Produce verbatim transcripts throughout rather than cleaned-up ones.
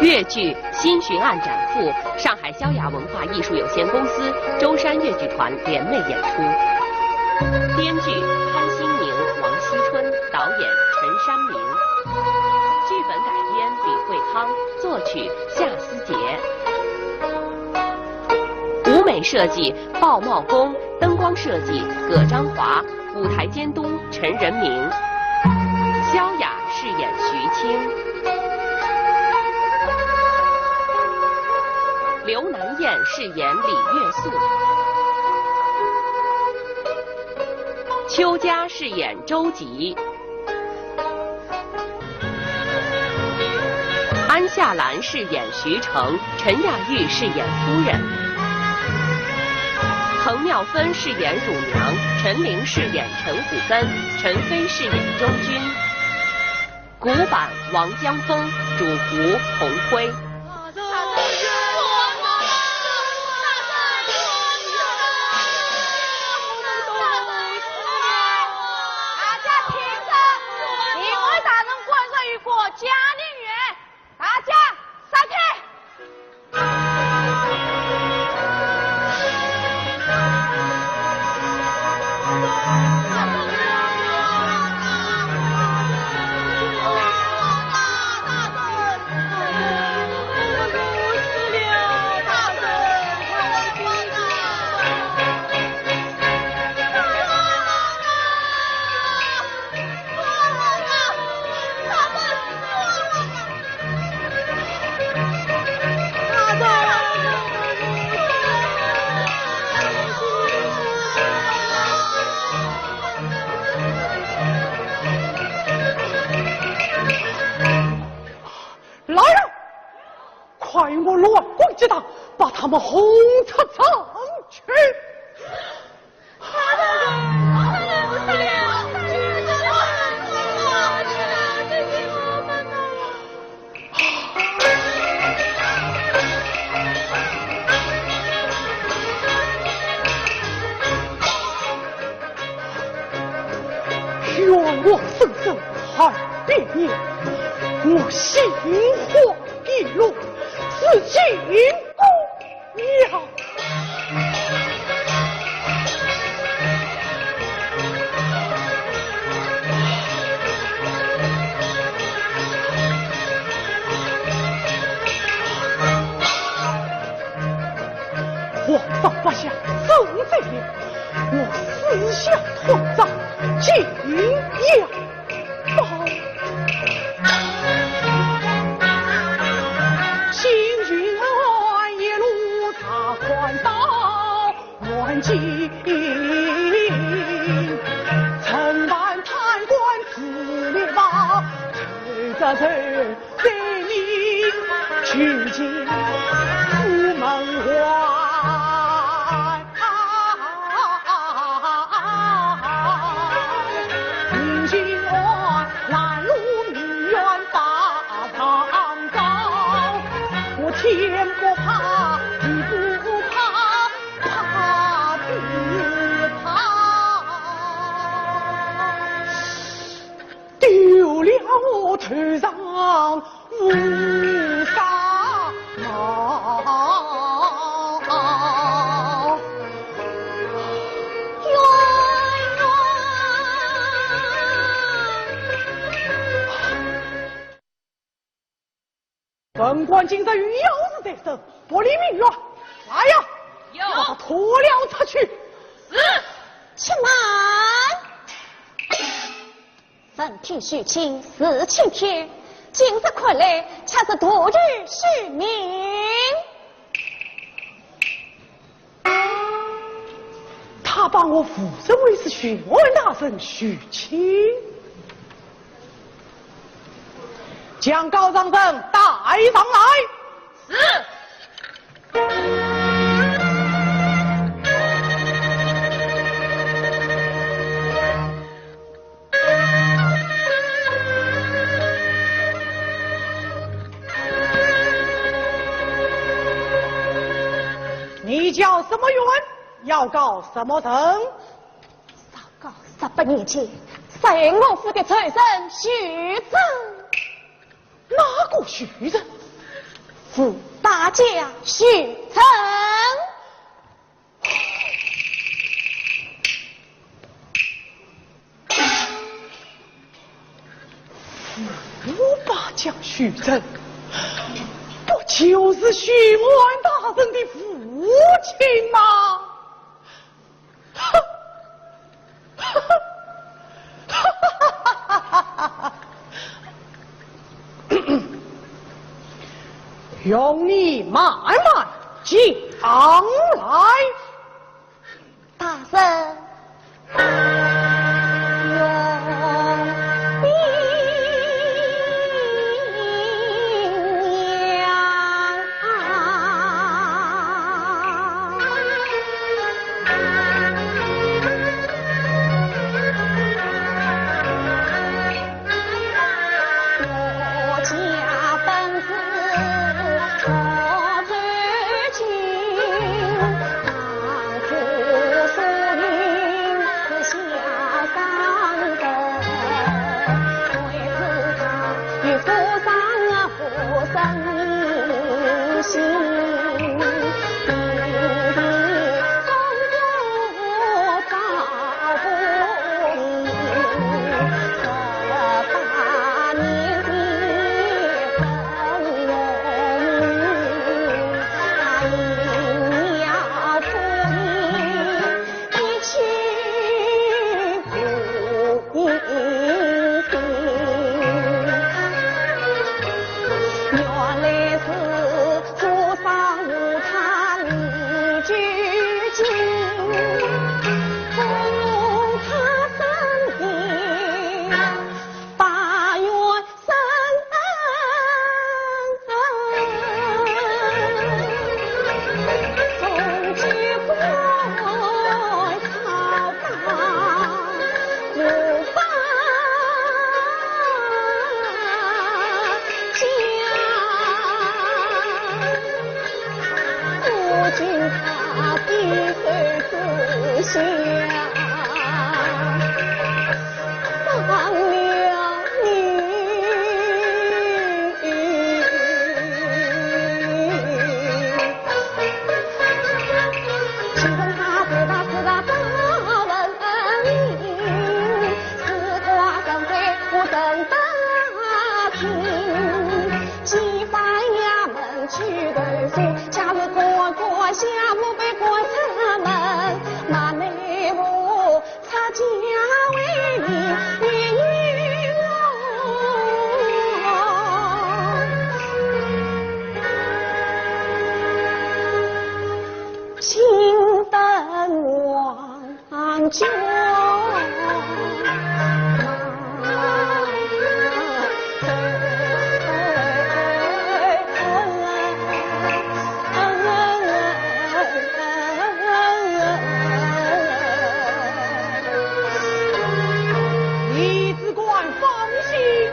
越剧《新巡按斩妇》，上海萧雅文化艺术有限公司舟山越剧团联袂演出。编剧潘新宁、王锡春，导演陈山明。剧本改编李惠康，作曲夏思杰。舞美设计鲍茂公，灯光设计葛章华，舞台监督陈仁明。萧雅饰演徐青。刘南燕饰演李月素。邱佳饰演周吉。安夏兰饰演徐成，陈雅玉饰演夫人。彭妙芬饰演乳娘，陈琳饰演陈虎根，陈飞饰演周君。古板王江峰，主仆洪辉。大家听着，另外大人关照一个家庭院，大家散开。 来人，快用我乱棍击打，把他们轰出城去！ 冤枉圣上害别人，我心火一怒，自尽。 呀！王法不下，怎么罪了？我四下探查，尽要 报。新巡按一路查看到，万金，曾犯贪官私利报，罪责罪，罪名究竟出门还。 明君安，拦路女怨把上告，我天不怕地不怕，怕只怕丢了我头上 乌纱帽。本官今日有要事在身，不理民怨。来呀，有。把他拖了出去。是。且慢。 闻听许卿是卿卿，今日看来却是徒儿许名。他把我误认为是巡按大人许卿，将告状人带上来。是。 你叫什么冤？要告什么人？状告十八年前，杀害我夫的仇人许臻。哪个许臻？大将许臻。大将许臻，不就是许安大人的父亲吗？ 容你慢慢讲来。大人。李子官放心，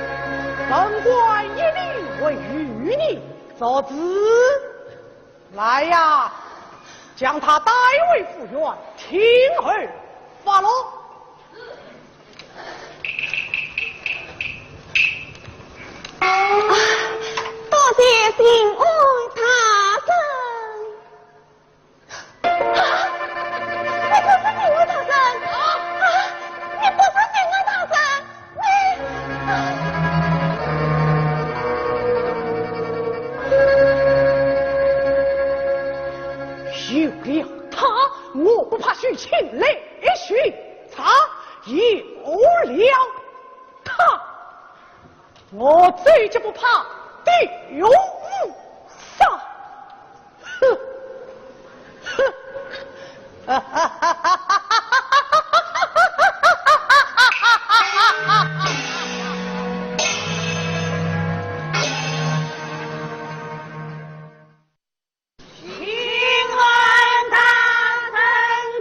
本官一定会与你作主。来呀，将他带回府院，听候发落。啊，多谢巡按大人。 啊！你不是巡按大人！啊！你不是巡按大人！你……有了他，我不怕许卿来巡查，有了他， 我最就不怕丢五杀。哼，哼。巡按大人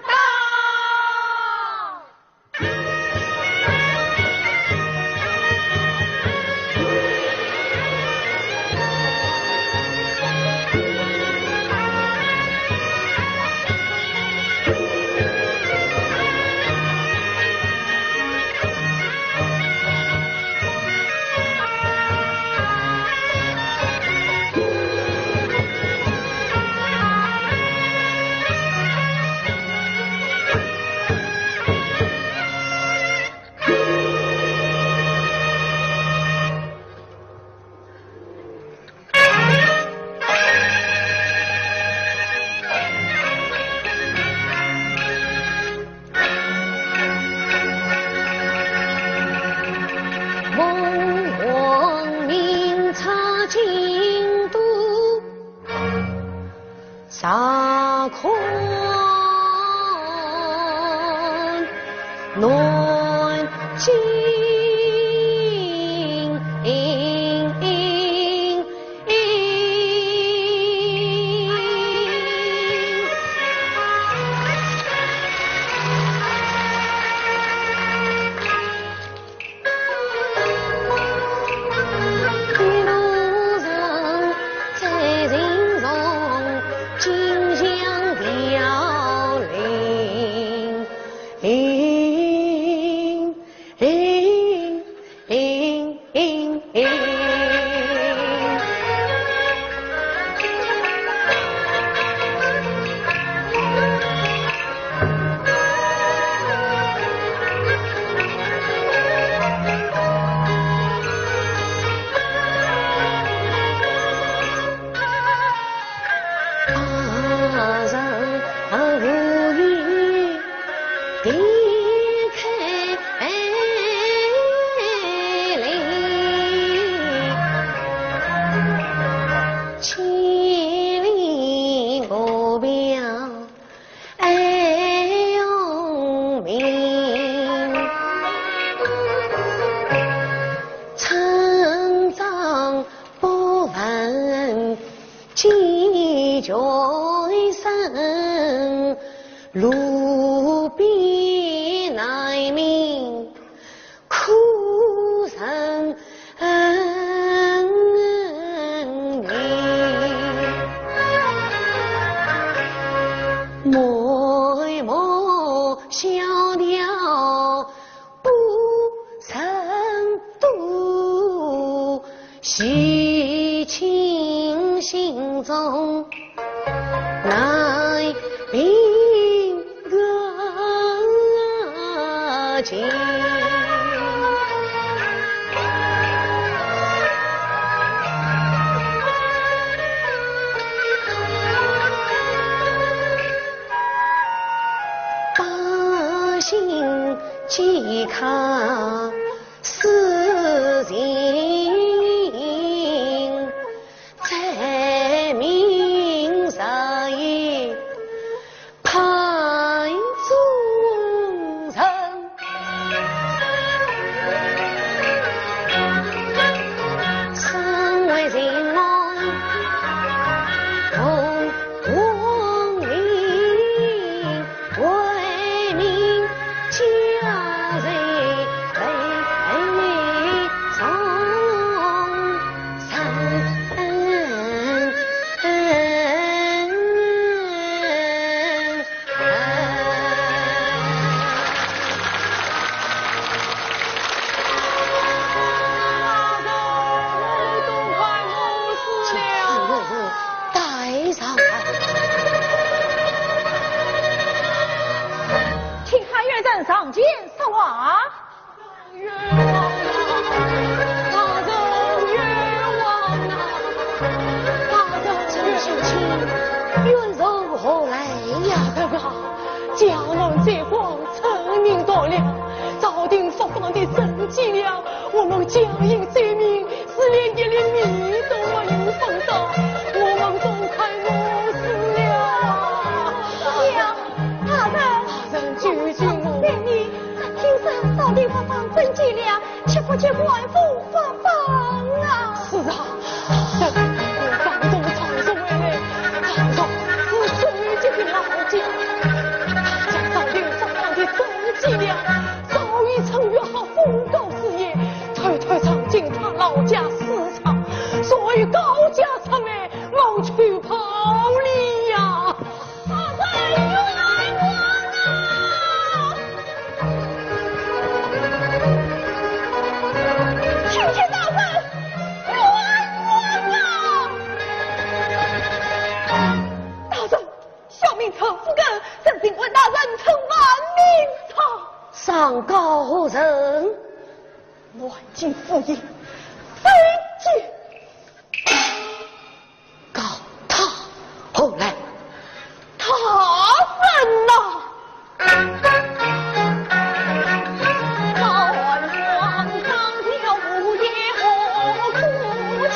到。京都，啥款南京？ 请喊阮珍上前说话。 冤枉啊！大人冤枉啊！大人冤枉！张小青，冤仇何来呀？大人啊，江南罪犯，成名到了，朝廷发放的圣旨了，我们江阴罪民是连一粒米都没有分到，我们都快饿死了啊！哎呀，大人，大人救救我！ 这天上朝廷发放圣旨了，岂不见官府发放啊？是啊，等我方从朝中回来，曹操是最急的老将，他家朝廷发放的圣旨了，早已趁月黑风高之夜，偷偷闯进他老家私藏，所以高价出卖，谋取暴利呀！ 大人冤枉啊！求求大人冤枉啊！大人，小民陈福根，诚心问大人，陈万明朝上告何人？南京府尹，非奸。 告他何来？大人呐！大王上朝无言何故家？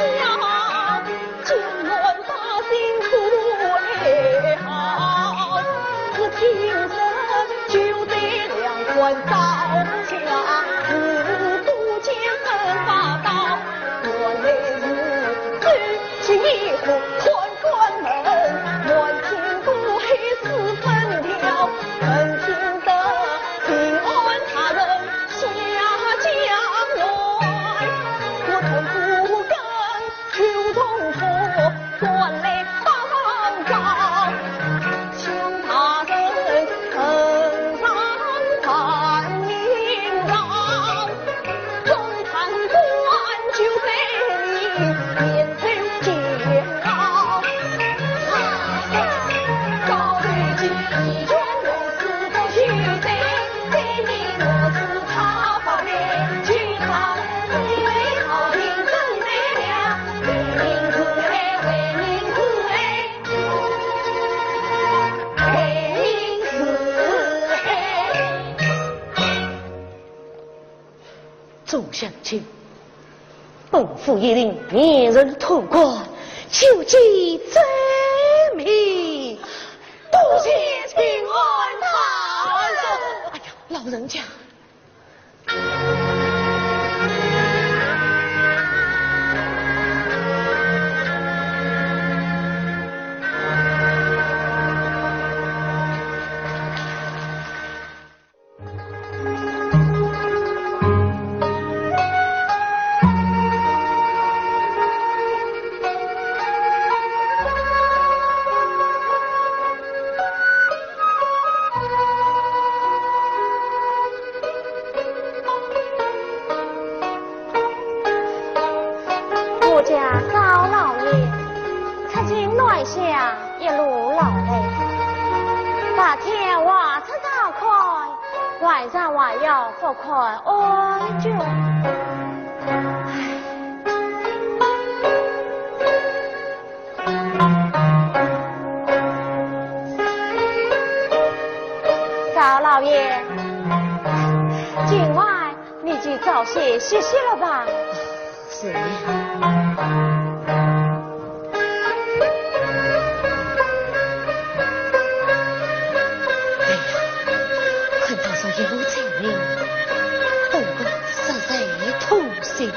众乡亲，本府县令面圣戍关，求见奏明。多谢巡按大人。哎呀，老人家。 我家高老爷，出京南下一路劳累，白天外出照看，晚上还要复看安顿。唉。 高老爷，今晚你就早些歇息了吧。是。哎呀，看到这一路災民，本官实在痛心。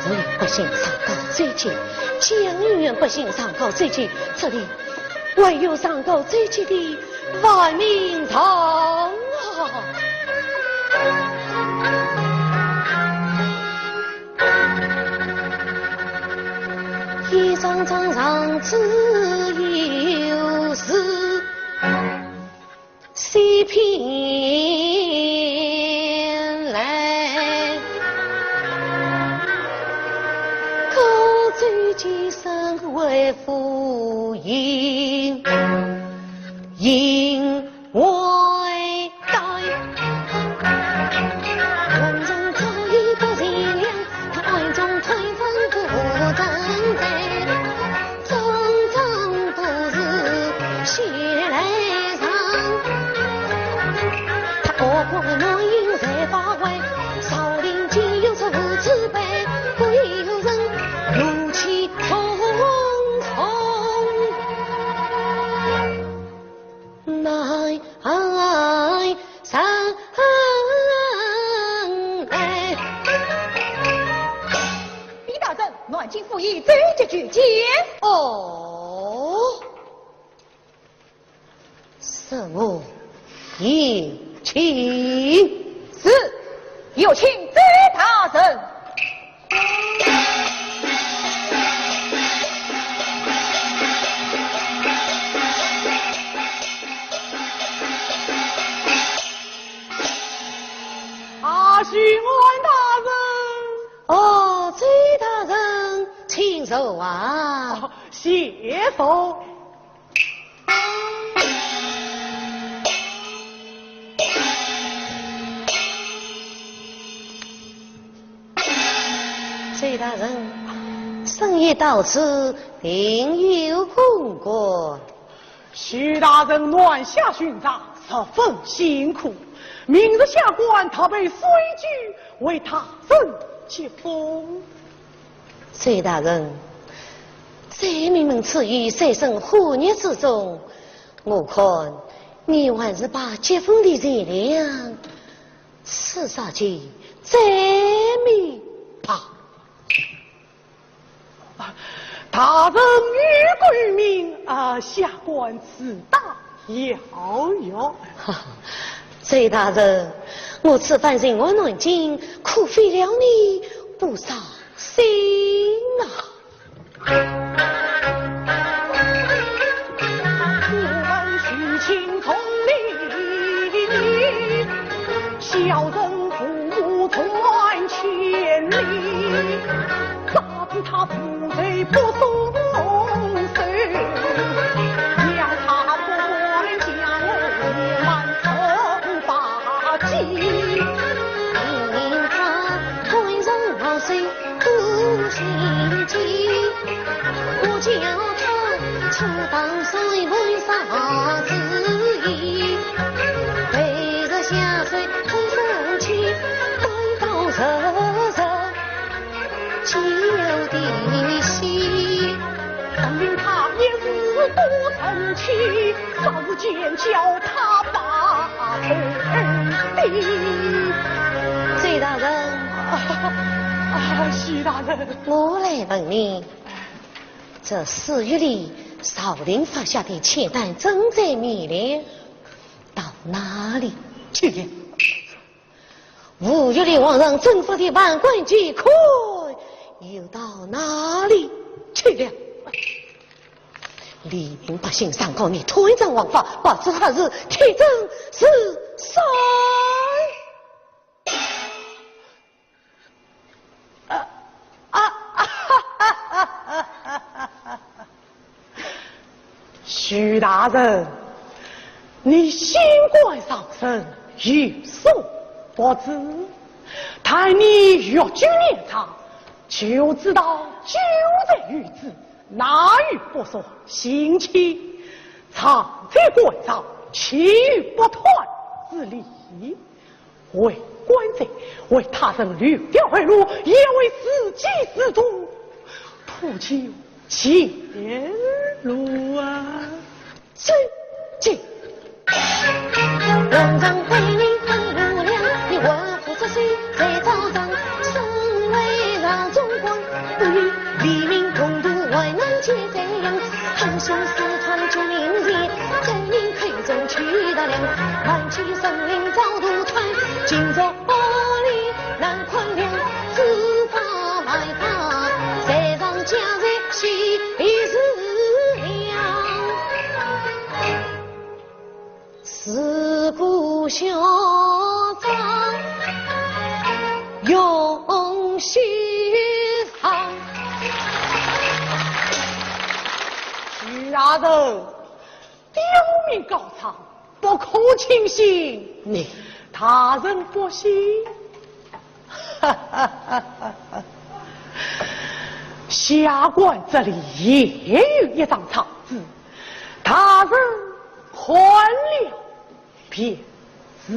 上日百姓上告周济，江宁县百姓上告周济，这里还有上告周济的万民堂啊！一张张状纸有字， 西边来，高祖见身为父，因，因为代。文人早已不善良，他暗中推翻不存在。 种种都是血泪伤。他恶棍的男人在八位，少林剑有出无慈悲，不由人怒气冲冲。难 李大人，南京府尹奏捷求见。哦，什么？有请。是，有请奏大人。 啊，巡按大人。哦，周大人，请坐啊。哦，谢坐。周大人，深夜到此，定有公干。 徐大人南下巡查，十分辛苦。明日下官特备水酒为大人接风。周大人，灾民们处于水深火热之中，我看你还是把接风的钱粮赐给这些灾民吧。 啊，大人有功于民，啊，下官自当效尤。哈哈，周大人，我此番巡按南京，可费了你不少心啊。我闻徐卿重礼，小人父母传千里， 他不是不松手，要他不能将我一万十八计。明朝官人万岁不心急，我叫他出当水门啥子意，背着下水冲上去，带到热热 酒的喜。分明他一时多生气，霎时间叫他把头低。周大人。啊，啊，徐大人。我来问你，这四月里朝廷发下的欠单征债米粮到哪里去了？ 五月里皇上征发的万贯巨款又到哪里去了？黎民百姓上告你贪赃枉法，不知何日开征是算。啊，啊，啊，啊，啊，啊。 徐大人，你新官上任，有所不知。但你越剧演唱，就知道酒醉女子，哪有不说性情？唱醉官场，岂有不断之理？ 为官者，为他人留条后路，也为自己之中铺桥建路啊！这，这。文章对你很无聊，你文武百官在朝上，身为老总管，不与黎民共度患难解 怎样？横竖四川救民钱，在你口中取得粮，万千生灵遭毒害，今朝你难宽量，知法犯法，罪上加罪，岂是良？ 自古校长永序长。徐大人，刁民告状，不可轻信。你，大人不信？ 下官这里也有一张状纸，大人看了便是。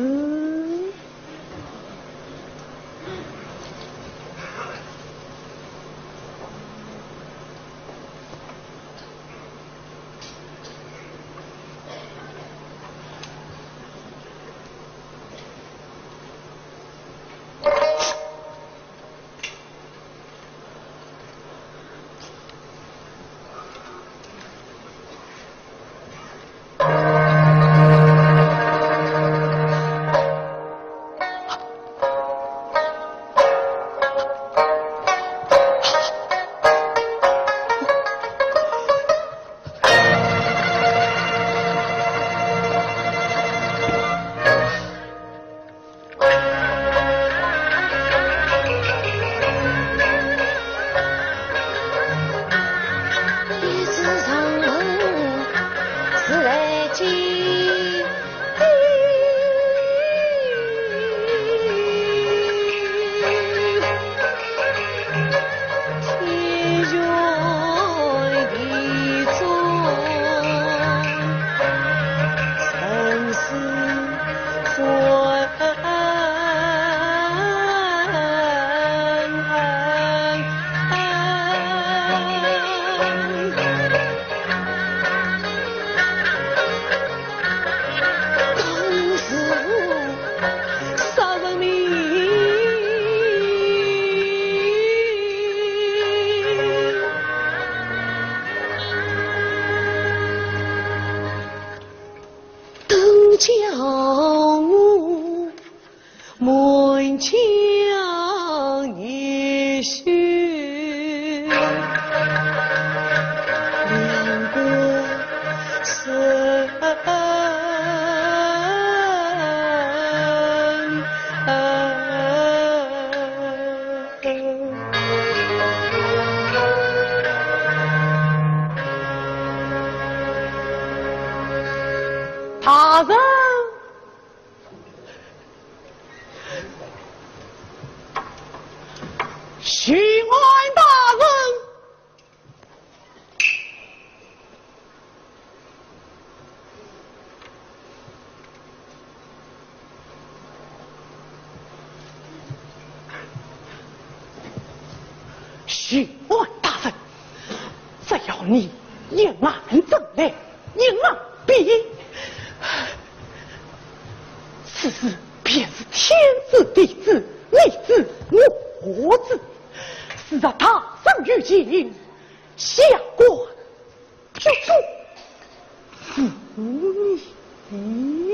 大人，巡按大人。 巡按大人，只要你一案成来，一案毕，此事便是天子、地子、你子、我何子，是大人有情，下官 就做无疑。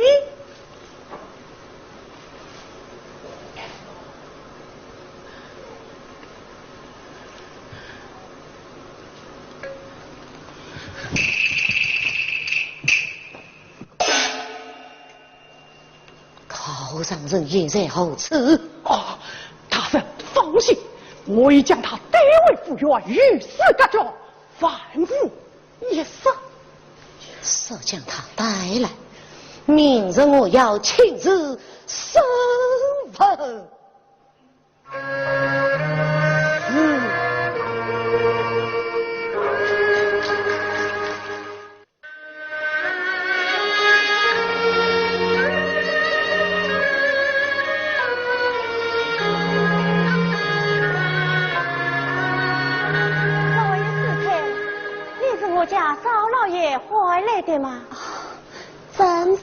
高丈人现在何处？哦，大人放心，我已将他带回府院，与世隔绝，万无 一说，速将他带来，明日我要亲自审问。是。 老爷、师太，你是我家少老爷唤来的吗？啊，正是。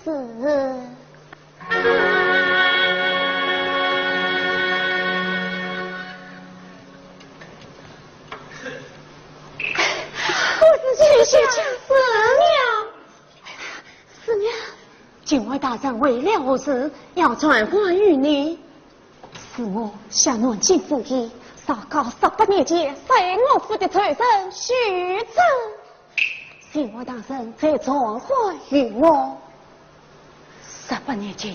我是许仙家师娘。 师娘，巡按大人为了何事要传唤于你？是我向南京府尹上告十八年前在我府的仇人许真，巡按大人才传唤于我。十八年前，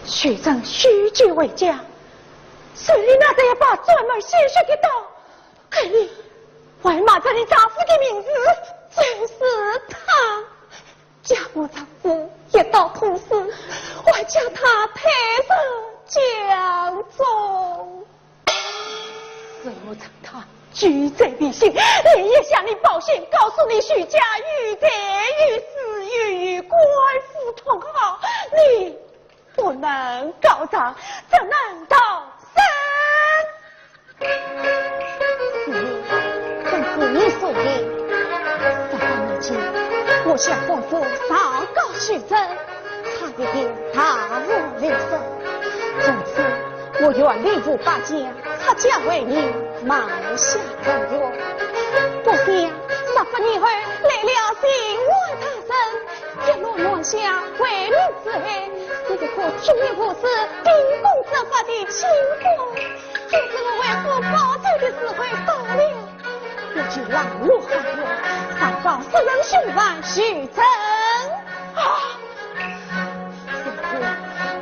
许真许仙回家，手里拿着一把沾满鲜血的刀， 口里还骂着你丈夫的名字，就是他。假我丈夫一刀捅死，还将他推入江中。是我趁他拒罪的心，连夜向你报信，告诉你许家有罪有死，又与官府通好，你 不能告状，只能逃生。是，正是你所言。十八年前，我向官府上告许真，他一定大义凛然。从此，我愿理无八家， 出家为尼，埋下恩怨。不想十八年后来了巡按大人，一路南下，为民除害，是一个忠义无私、秉公执法的清官，因此我为父报仇的时候到了，我就拦路下药，上告杀人凶犯许真。啊！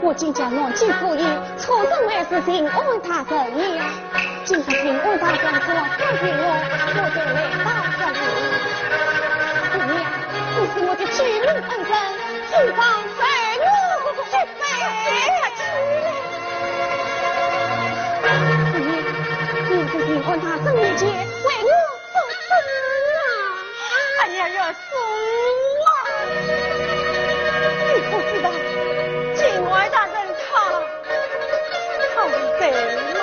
我今将南京府尹错认为是巡按大人了。今日巡按大人传唤于我，我就来到这里。姑娘，你是我的救命恩人，今朝随我去吧。姑娘，你在巡按大人面前为我作证啊！哎呀，岳 叔啊，你不知道巡按大人他，他是谁吗？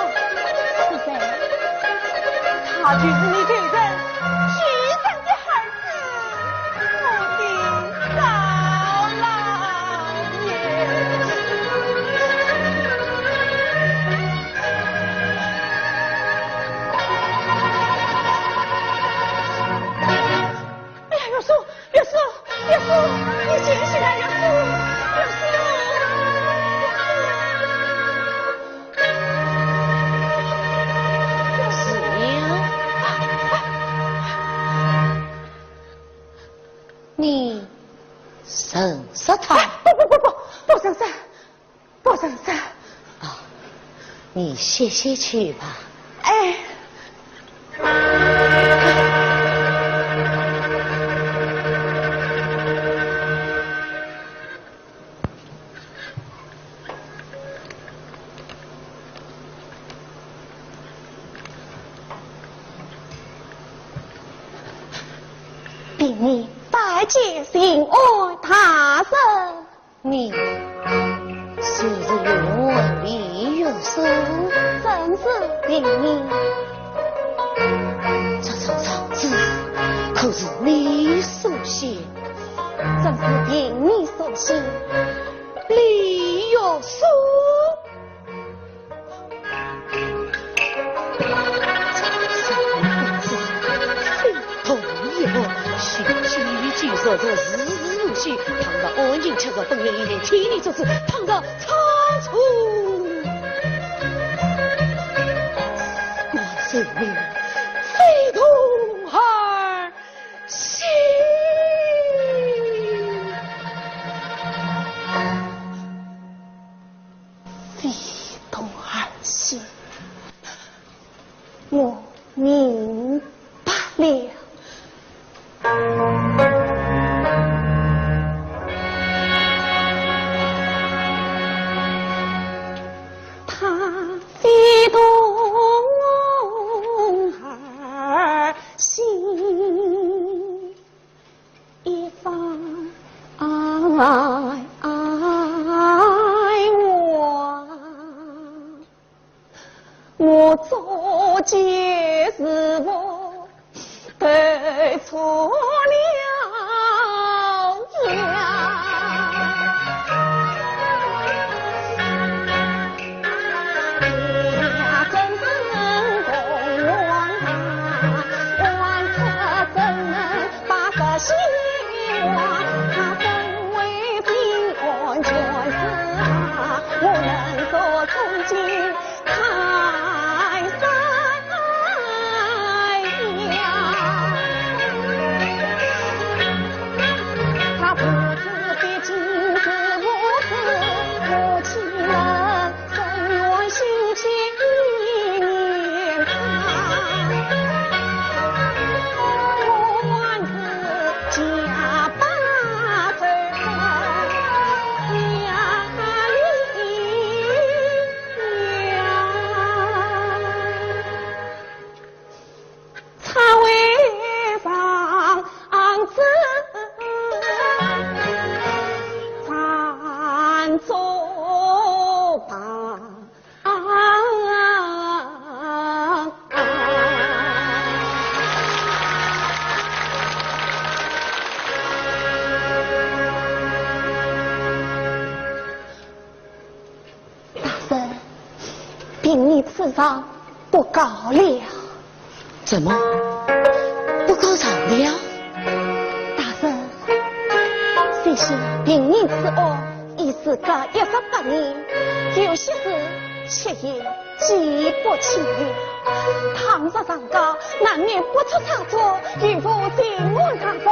是谁？他就是你仇人许真的儿子，我的少老爷。哎呀，岳叔， 岳叔，岳叔，你醒醒啊，岳叔，岳叔！你歇歇去吧。哎。 禀明拜见巡按大人。你就是巡按李玉书？正是，禀明。这张状纸可是你所写？正是凭我所写。李玉书？ 非同一物，栩栩如生，栩栩如生，倘若安然吃着，等于一念天理之事，倘若差错，万岁命，非同儿戏。 非同儿戏，我明白了。他非同儿戏。 一番爱我，我做奸是否得错了呀？ 大人，禀明此状不告了。怎么？不告状了？大人，虽说禀明此案已事隔一十八年，有些事却也记不清了。倘若上告，难免不出差错，有负巡按大人，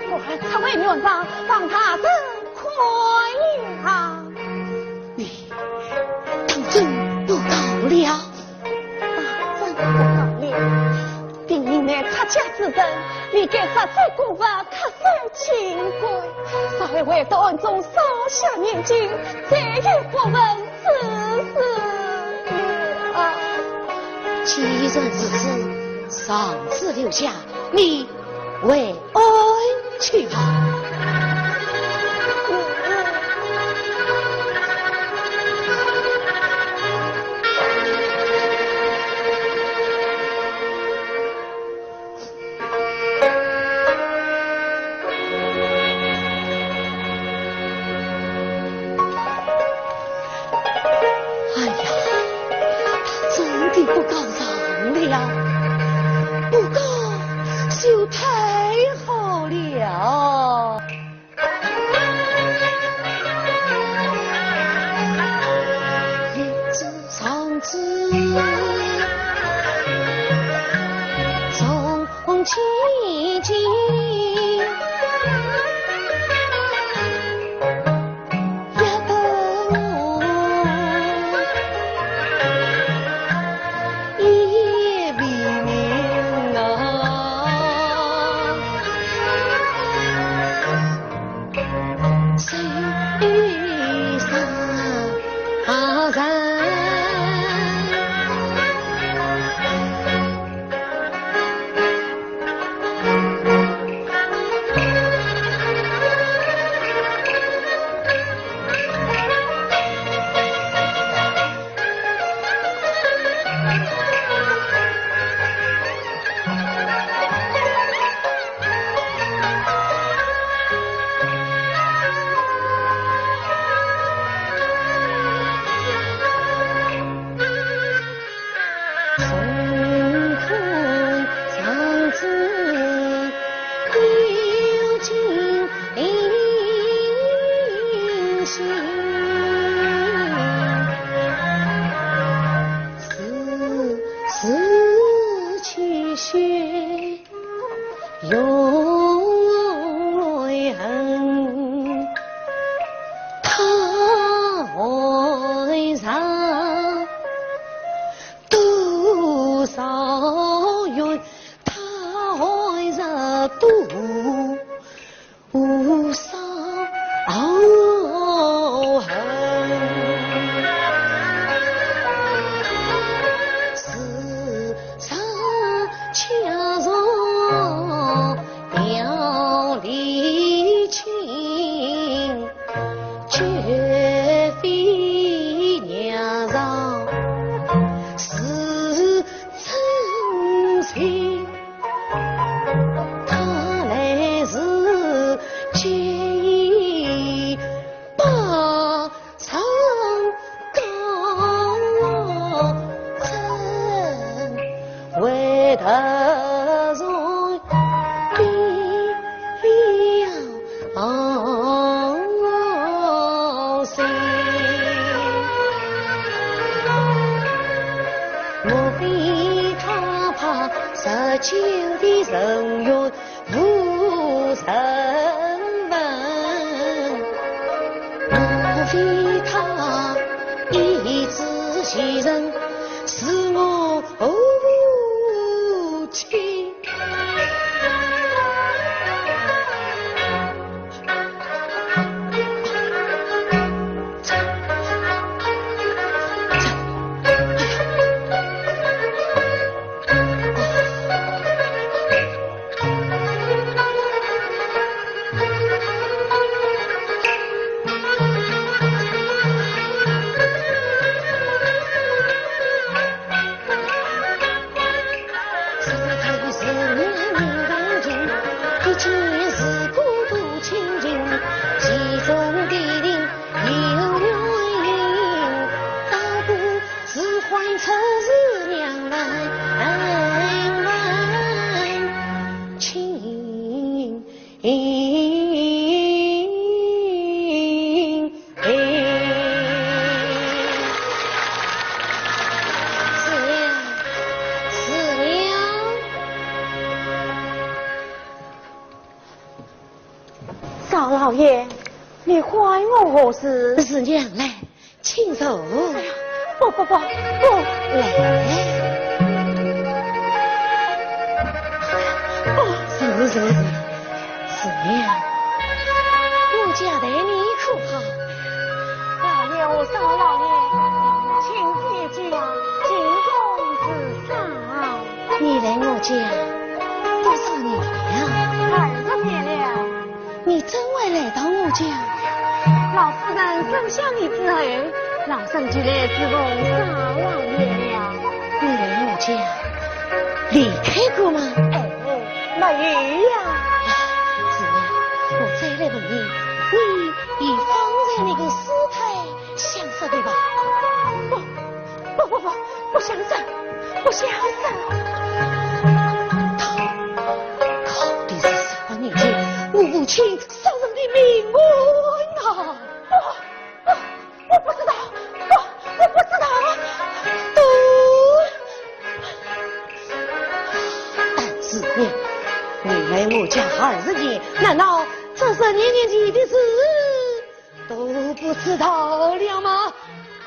故而特为呈上，望大人 看呀！你当真不告了？当真不告了。禀明乃出家之人，理该着罪供佛，恪守清规，若为得暗中烧香念经，再也不问此事了。既然如此，状纸留下，你 回安去吧。哎呀，真的不告状了，不告就太好了。一纸状纸，从千金。 也等我。有情心，是是去学。 用恨他害人多少冤，他害人多少恨。是 恰若表里亲，绝非娘上是真情。他来是见义把 成功，怎会得罪良心？莫非他怕十九的人怨 无人问，莫非他一直其人，是我无情。 赵老爷，你唤我何事？是娘来，请坐。哎呀，不不不不，来，坐坐坐。是娘，我家待你可好？老爷和少老爷，请姐姐进宫自赏。 你来我家多少年了？二十年了。你怎会来到我家？老夫人生下你之后，老身就来侍奉少老爷了。你来我家离开过吗？哎，没有呀。啊，是呀，我再来问你，你以方才那个师太相识的吧？不， 不不不，不相识，不相识。他到底是十八年前我父亲杀人的命案啊！我，我，我不知道，我，我不知道。都，但是你，你来我家二十年，难道这十年前的事 都不知道了吗？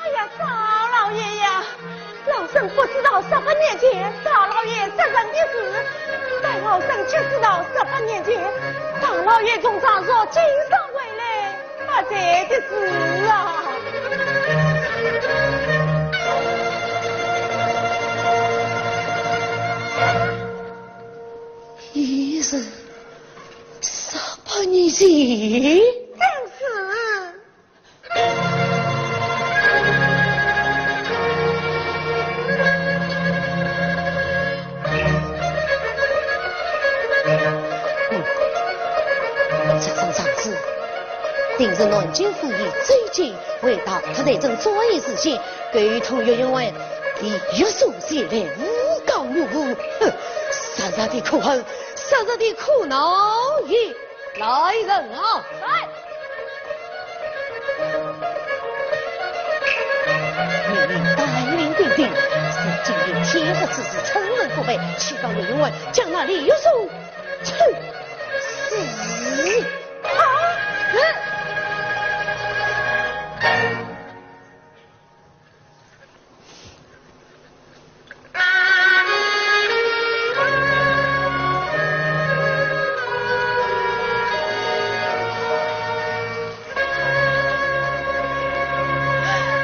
哎呀，少老爷呀，老身不知道十八年前少老爷杀人的事，待老身只知道十八年前少老爷从上朝经商回来发财的事啊。已是十八年前？正是。 嗯，这张状纸，定是南京府尹周进为大特待政专案事件，沟通岳云华，利益所在来诬告岳父。哼，是杀人的可恨，杀人的可恼也。来人啊！来！命令带领兵丁，是今日天黑之时，趁人不备，去到李员外，将那李月松处死。啊！是。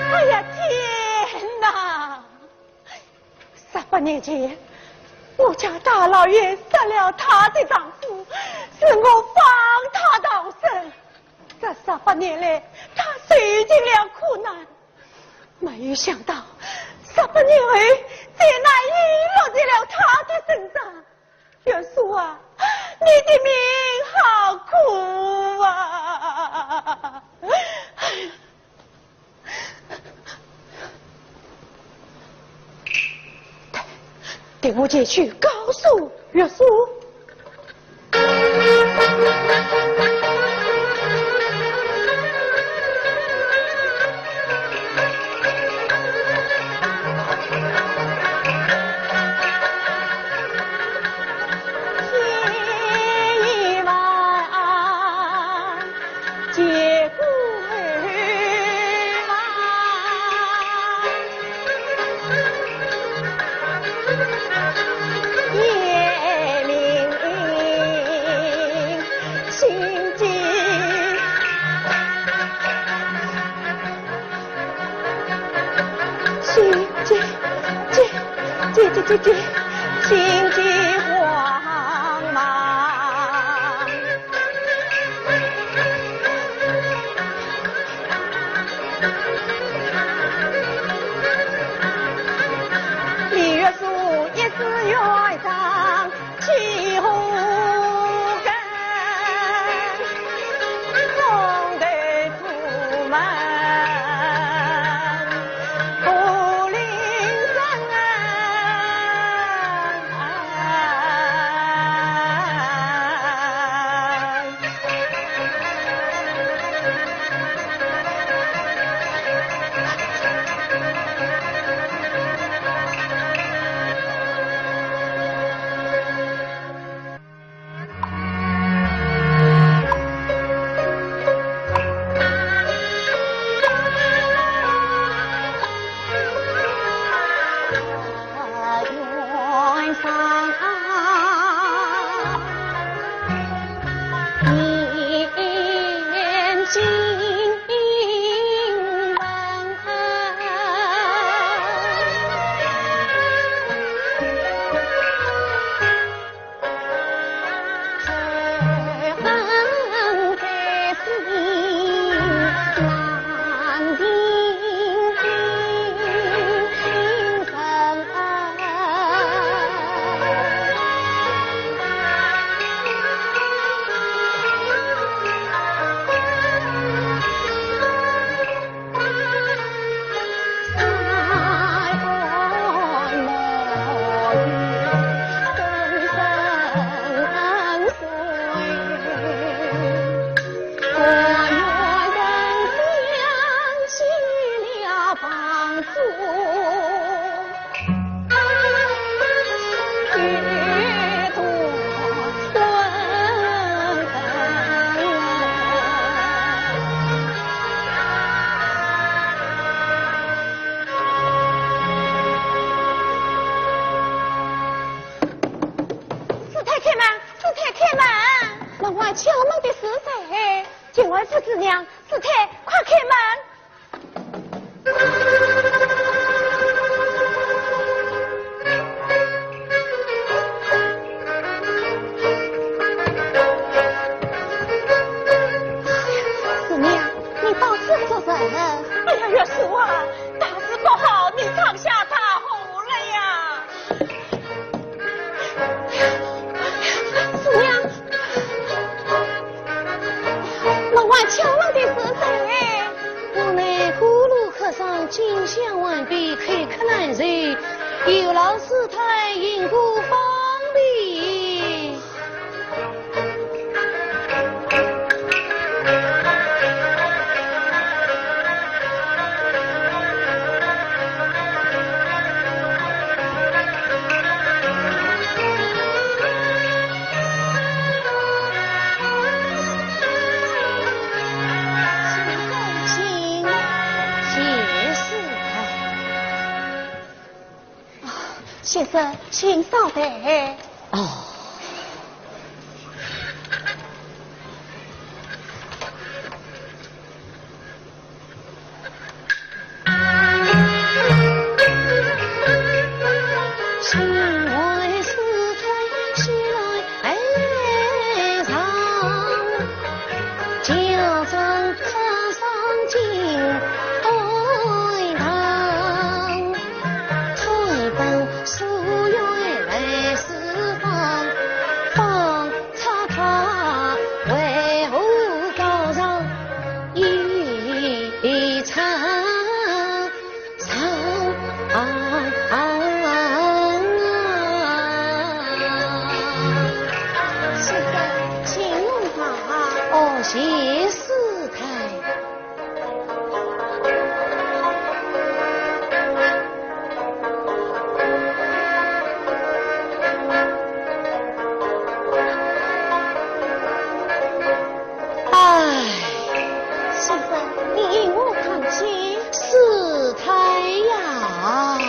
哎呀，天哪！十八年前，我家大老爷杀了她的丈夫，是我放她逃生。这十八年来，她受尽了苦难，没有想到，十八年后，这难也落在了她的身上。 月叔啊，你的命好苦啊！待，待我前去告诉月叔。 心急，急，急，急，心急慌忙。 李月松一时冤上气火根，冲头出门，武陵人。 师太开门，师太开门！门外敲门的是谁？静儿夫子娘，师太，快开门！ 师娘，你到此做甚？哎呀，月叔啊，大事不好，你闯下大祸了呀！师娘，门外敲门的是谁？我乃过路客商金相王，被客难受，有劳师太引过方便。先生，请稍待。哦。先生，请用茶。哦，谢师太。 唉。先生，你我看去。师太呀。哦，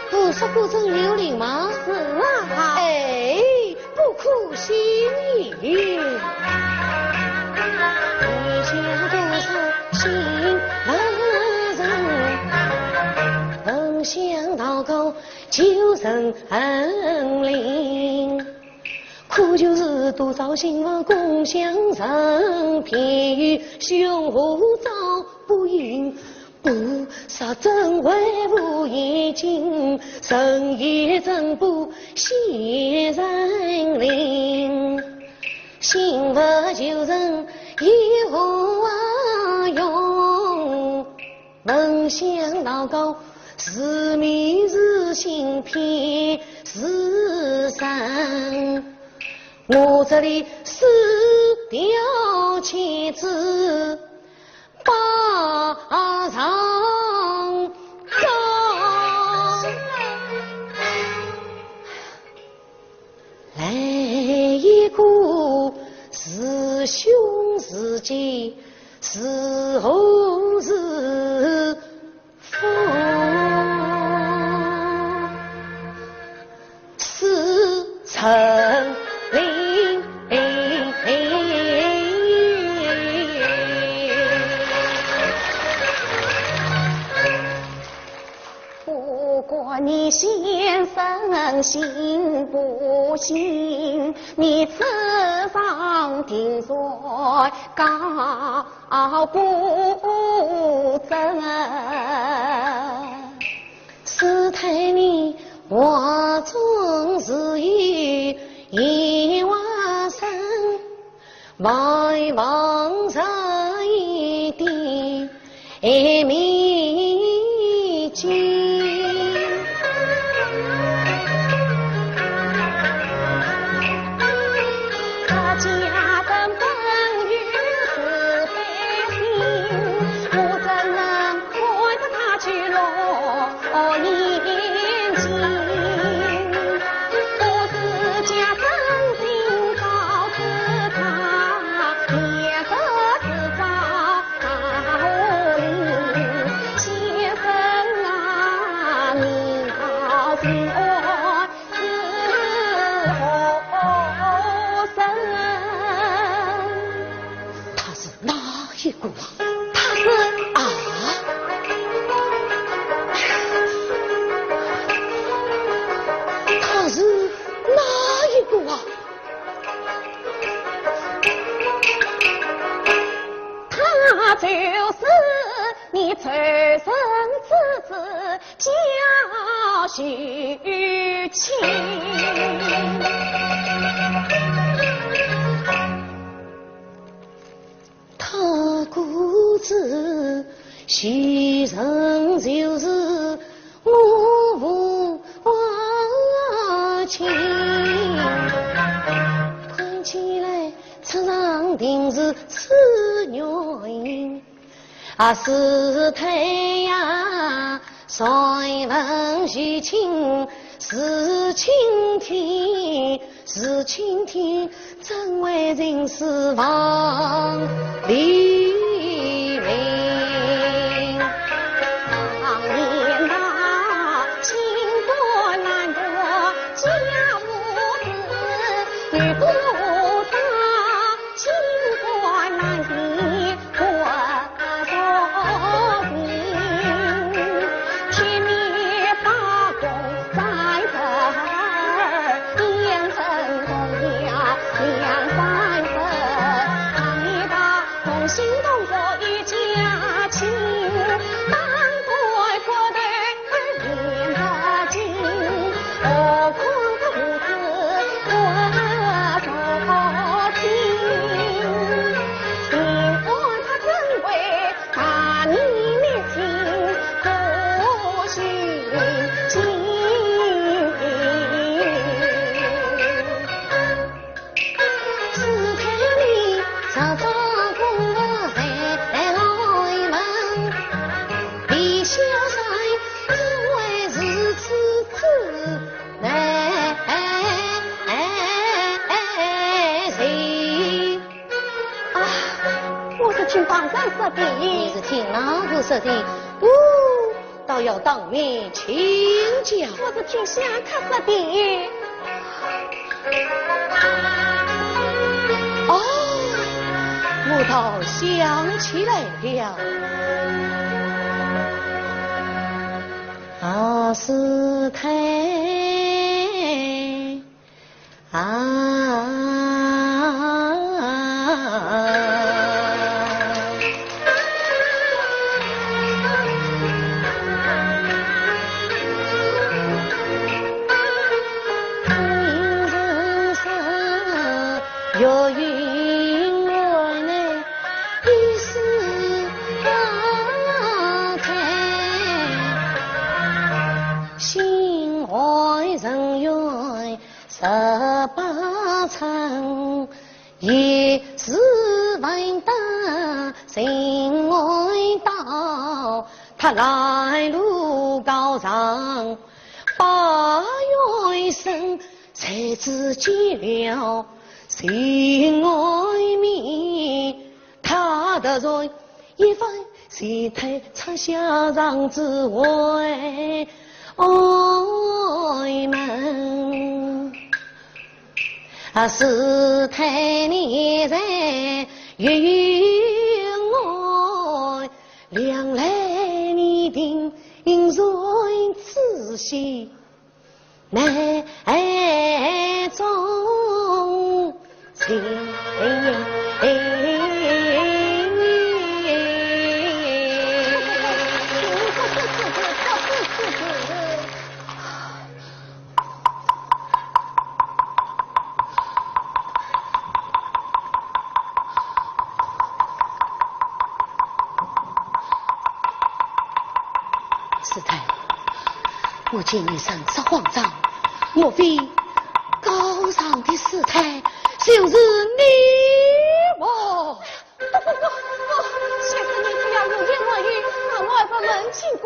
姑说果真有灵吗？是啊。哎，不可细议。菩萨真为无眼睛，人也真不显人灵。信佛求人有何用？闻香祷告，是迷是信偏是生。我这里是条妻子， 把上当。来一个是凶是吉，是祸是福。 是陈琳。不管你先生信不信，你此上定罪高不增。 师太你话中自有一话深，望望这一点秘境。 他是哪一个啊？他是啊，他是哪一个啊？他就是你仇人之子 叫许清。他果子许人就是我父亲。看起来此上定是此原因。 啊，师太呀，谁问许清是青天，是青天，怎会尽是王黎明？当年那清官难断家父子，有多少清官难断 啊，我是听旁人说的。你是听哪个说的？哦，倒要当面请教。我是听香客说的。哦，我倒想起来了。啊，师太。 啊。月影外，一世芳华。心怀尘缘十八春，一世闻得情为道。他来路高尚把元神， 谁知见了心外面，他的人一番，谁太拆下上之为门。啊，师太你在云外，两来你定应然仔细。 难中情。师太，我见你身着黄装，莫非高尚的师太就是你么？不不不不，先生你不要胡言乱语，俺们不问清规，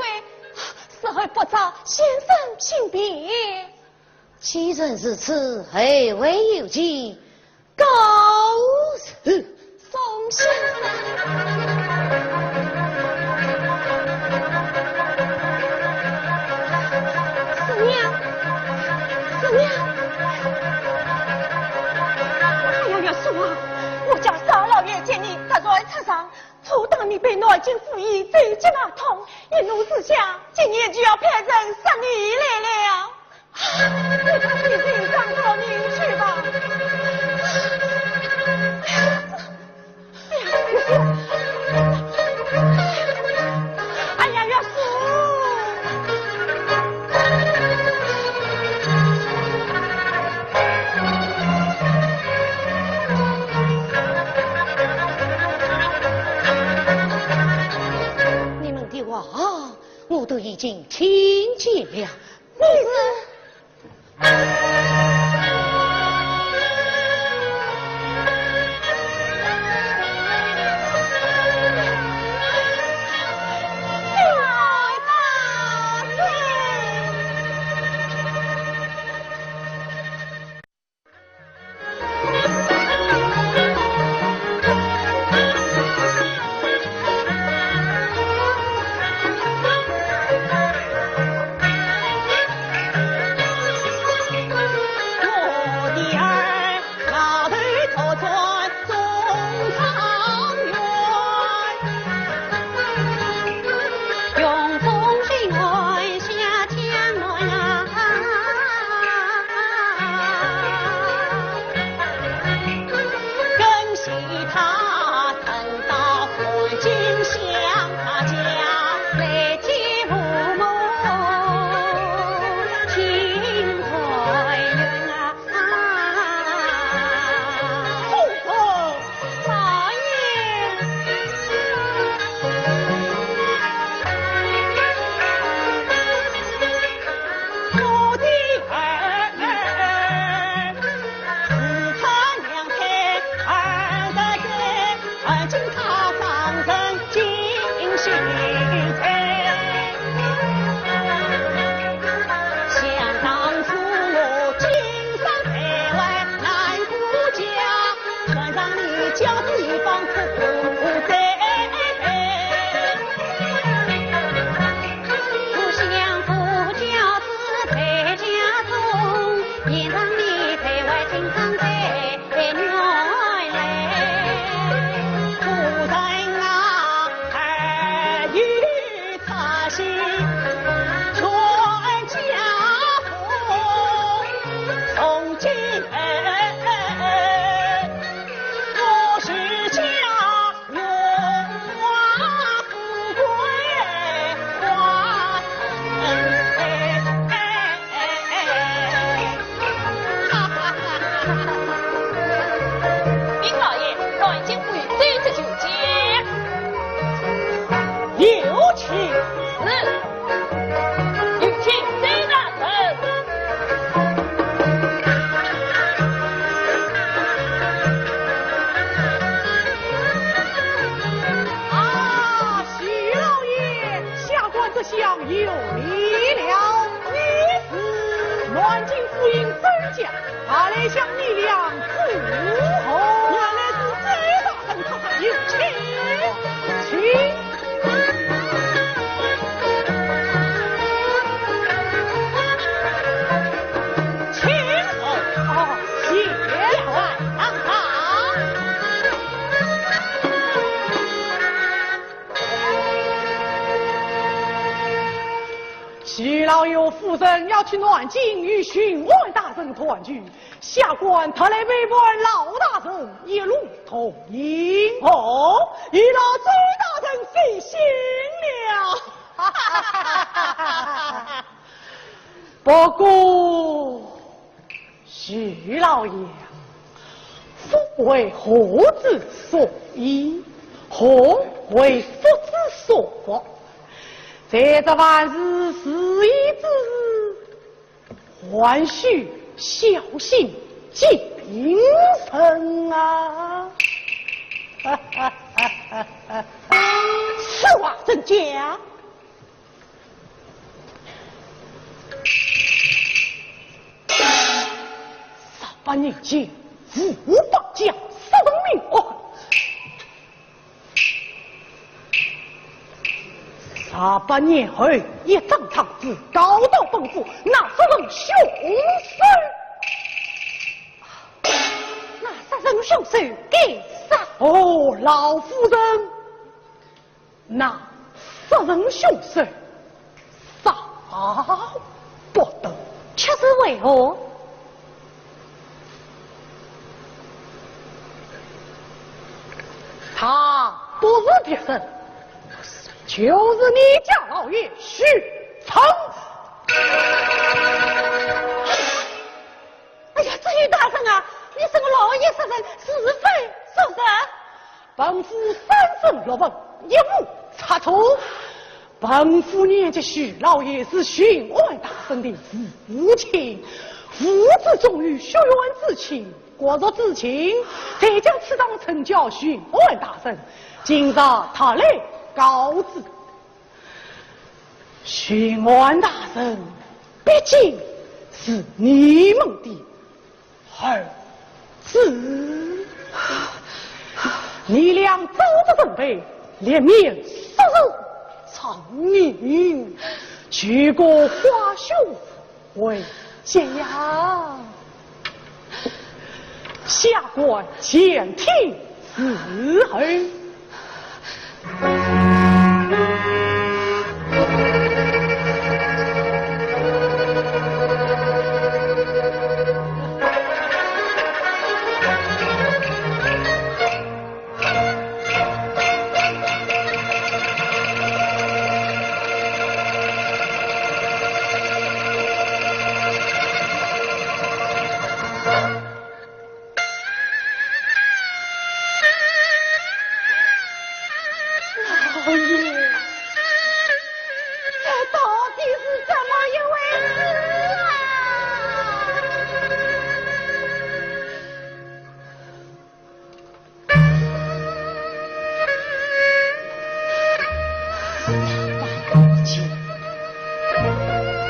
时候不早，先生请便。既然如此，后会有期，告辞。 宋先生。师娘，师娘。哎呀，月叔啊，我家少老爷见你突然出丧，就当你被南京府尹追击骂痛，一怒之下，今夜就要派人杀你来了。 你快去寻张道明去吧。哎呀，哎呀，月叔！你们的话，我都已经听见了。南京府尹周家，我来向你俩祝贺。原来是周大人，快快有请。请。请。哦，谢谢。啊，啊。徐老爷夫人要去南京与巡按大人团聚，下官特来陪伴老大人一路同行。哦，有劳周大人费心了。不过，徐老爷，福为祸之所倚，祸为福之所伏。在这万事如意之时，还需小心谨慎啊！此话怎讲？ 十八年前，无法将杀人命案。十八年后，一张状纸告到本府，那杀人凶手。那杀人凶手该杀。哦，老夫人， 那杀人凶手杀不得。却是为何？他不是别人，就是你家老爷许臧。哎呀，知县大人啊，你说我老爷杀人是非所是？ 本府三审六问，一无差错。本府念及许老爷是巡按大人的父亲，父子终于血缘至亲，骨肉至亲，才将此状呈交巡按大人。今日特来告知，巡按大人毕竟是你们的 儿子，你俩早日准备，联名杀人偿命，取个花销回家呀。下官前厅 伺候。老爷，这到底是怎么一回事啊？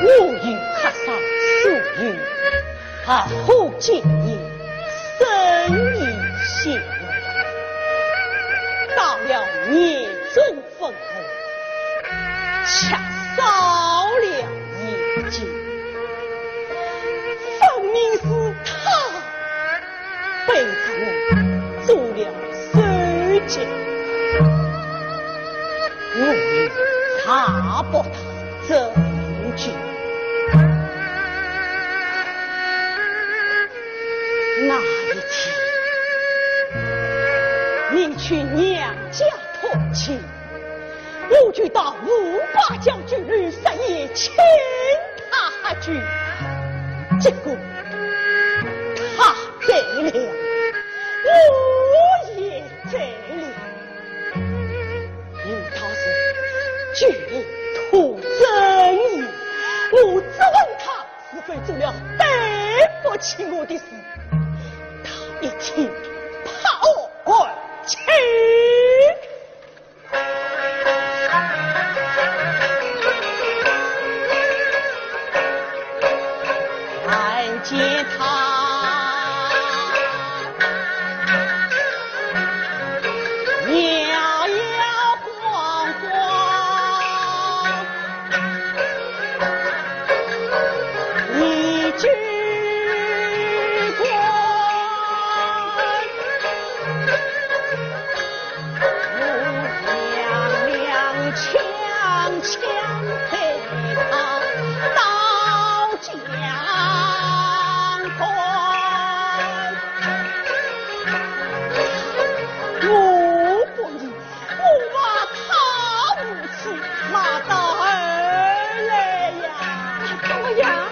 我有客商所有，合伙经营，生意兴隆。到了年终分红，却少了一金，分明是他 背着我做了手脚，我也查不到证据。那一天，你去娘家探亲， 我就到吴八将军刘十爷请他喝酒，结果他醉了，我也醉了。有道是酒徒增衣，我质问他是否做了对不起我的事，他一听，拍案而起。看见他摇摇晃晃，一句。 怎么样？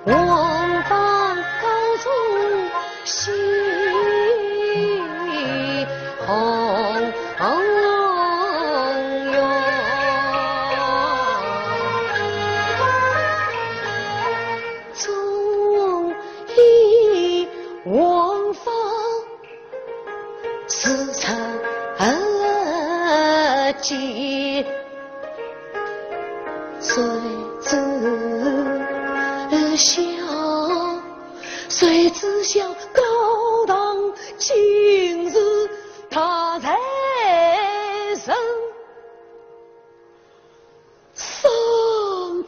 王法高中心红红哟，中医王法 自成而结，谁知晓，谁知晓高堂今日他在人 上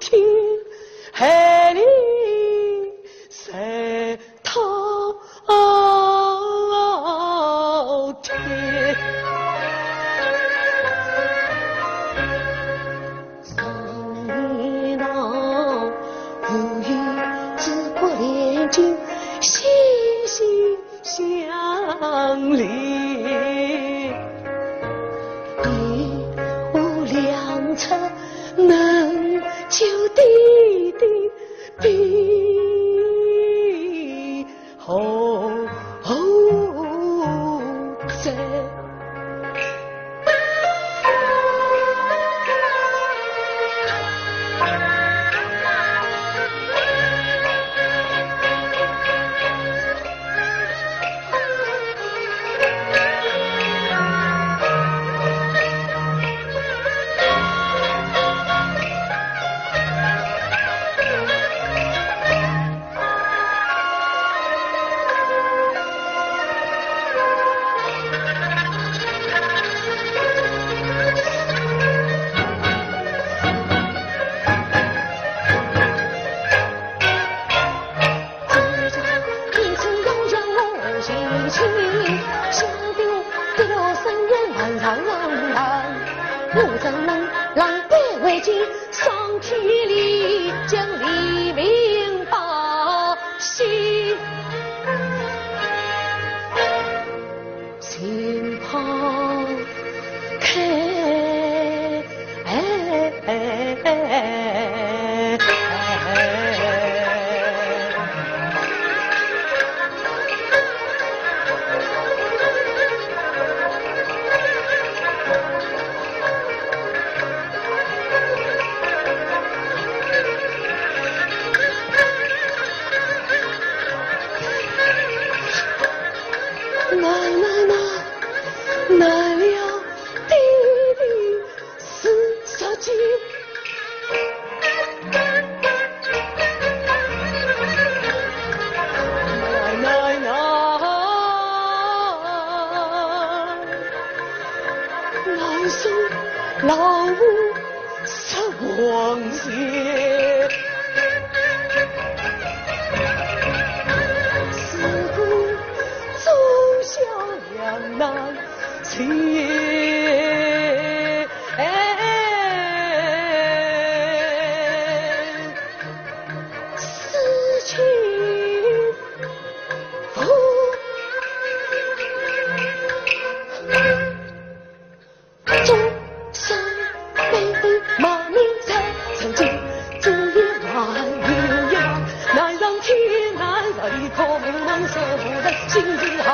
天海里在滔天。上面那无语之国连经，心心 相离，一无良策，能救弟弟避后哉。 心花开。难难难，难了弟弟是十几。难难难，难受老母 失王爷，自古忠孝两难全。事情无 众生悲悲满面愁，曾经只有万一望，难上天难上地，可不能说不得心情好。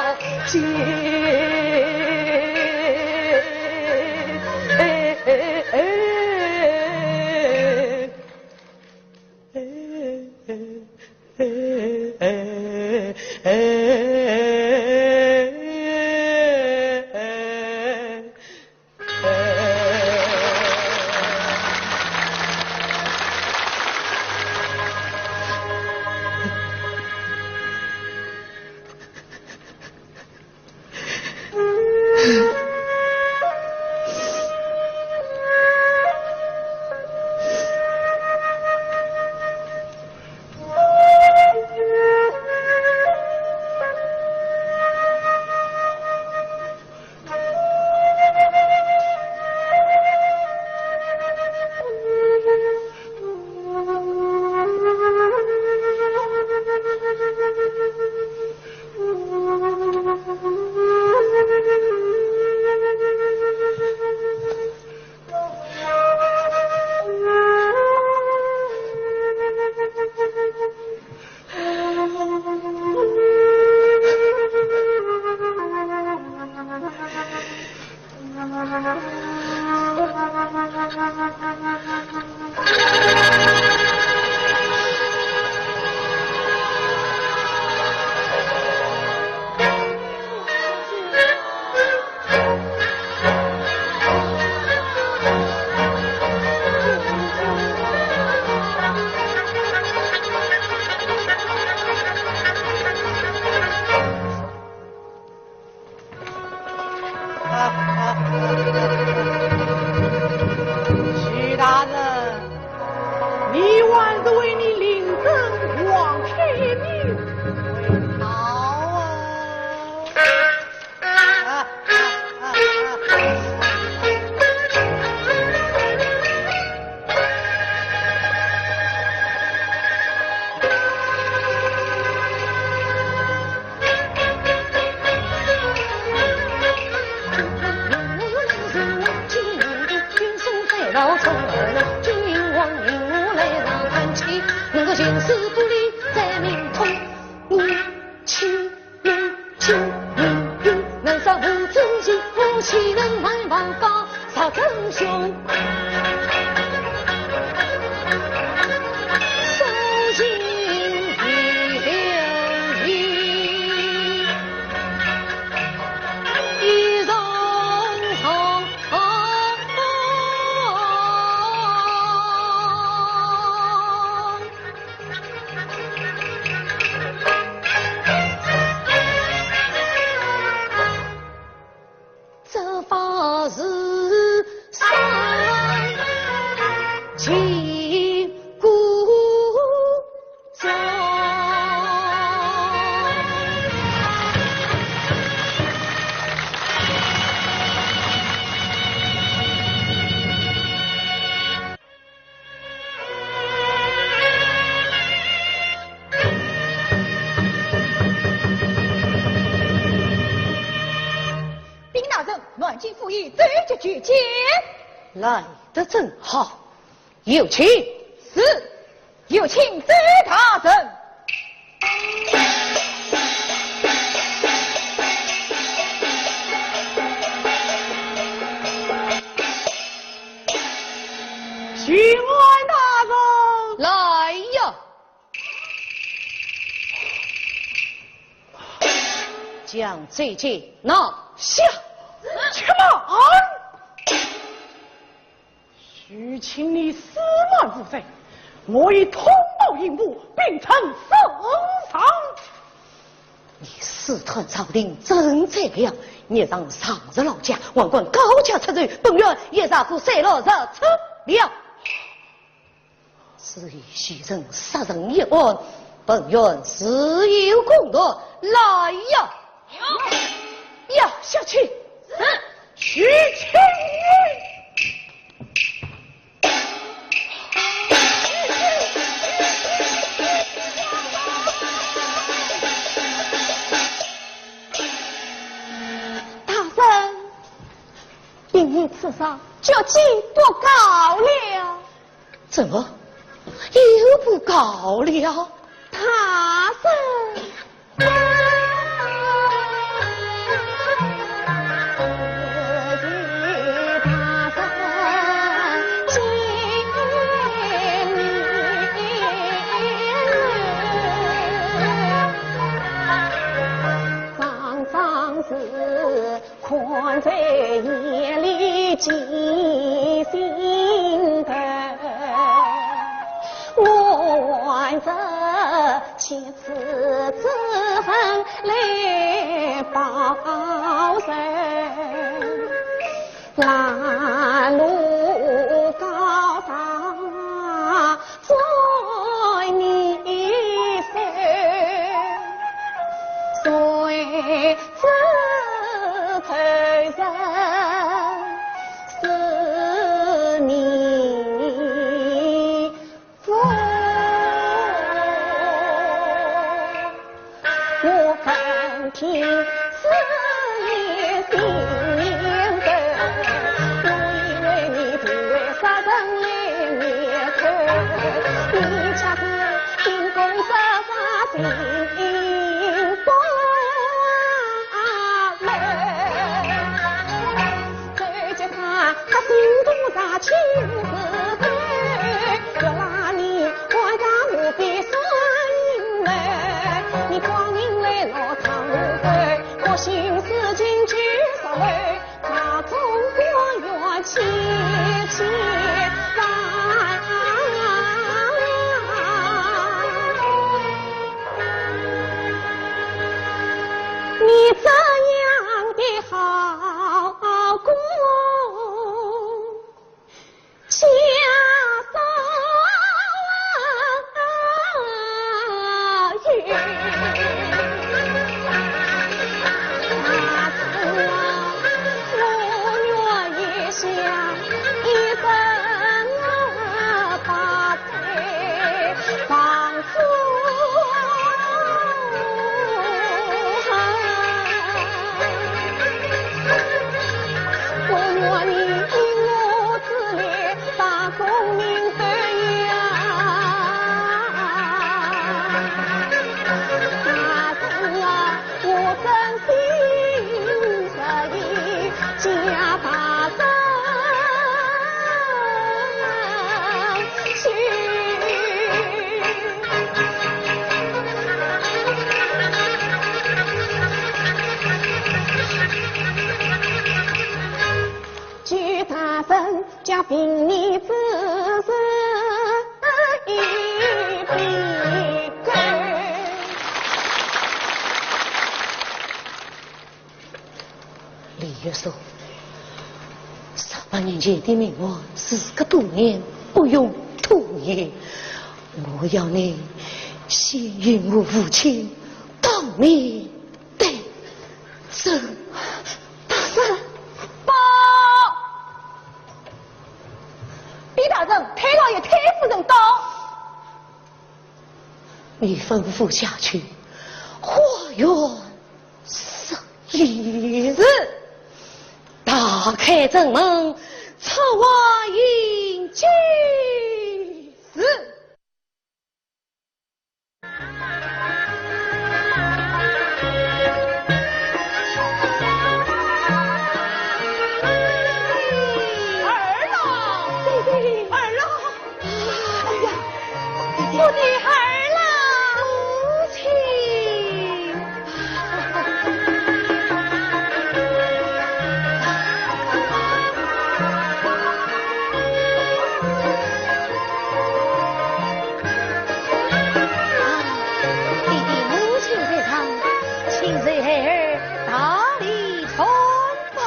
还是为你领证王开明为好啊。禀大人，南京府尹周杰求见。来得正好，有请。是，有请周大人。巡按大人。来呀！将周杰拿下。且慢！许卿你私瞒无罪，我已通报刑部，并呈呈上。你私吞朝廷，真罪了！你让常侍老家，还敢高价出售本院一十二个山洛十尺了。 此一许人杀人一案，本院自有公断。来呀！有。押下去。是。许卿。大人，因你刺杀，决计不告了。 怎么又不告了？大人。常常是 看在眼里记心头，我还是切齿之恨来报仇。拦路告状 在你手，谁知仇人是你父。 我更添是一心念头，我以为你定会杀人来灭口，你却是秉公执法，心不安。 周杰他，他心中杀气似火，越拉你，官家无比酸人。你光明磊落唱无罪，我心思情趣说来，家中官员妻妻万。你怎样的好 好官，李月松，十八年前的命案，事隔多年，不容拖延。我要你先与我父亲当面对质。大人，报！禀大人，太老爷、太夫人到。你吩咐下去，花园 是。是。大开正门，出外迎接。是。二老，二老。 哎呀，我的儿啦，母亲。啊，爹爹母亲在上，请受孩儿大礼参拜。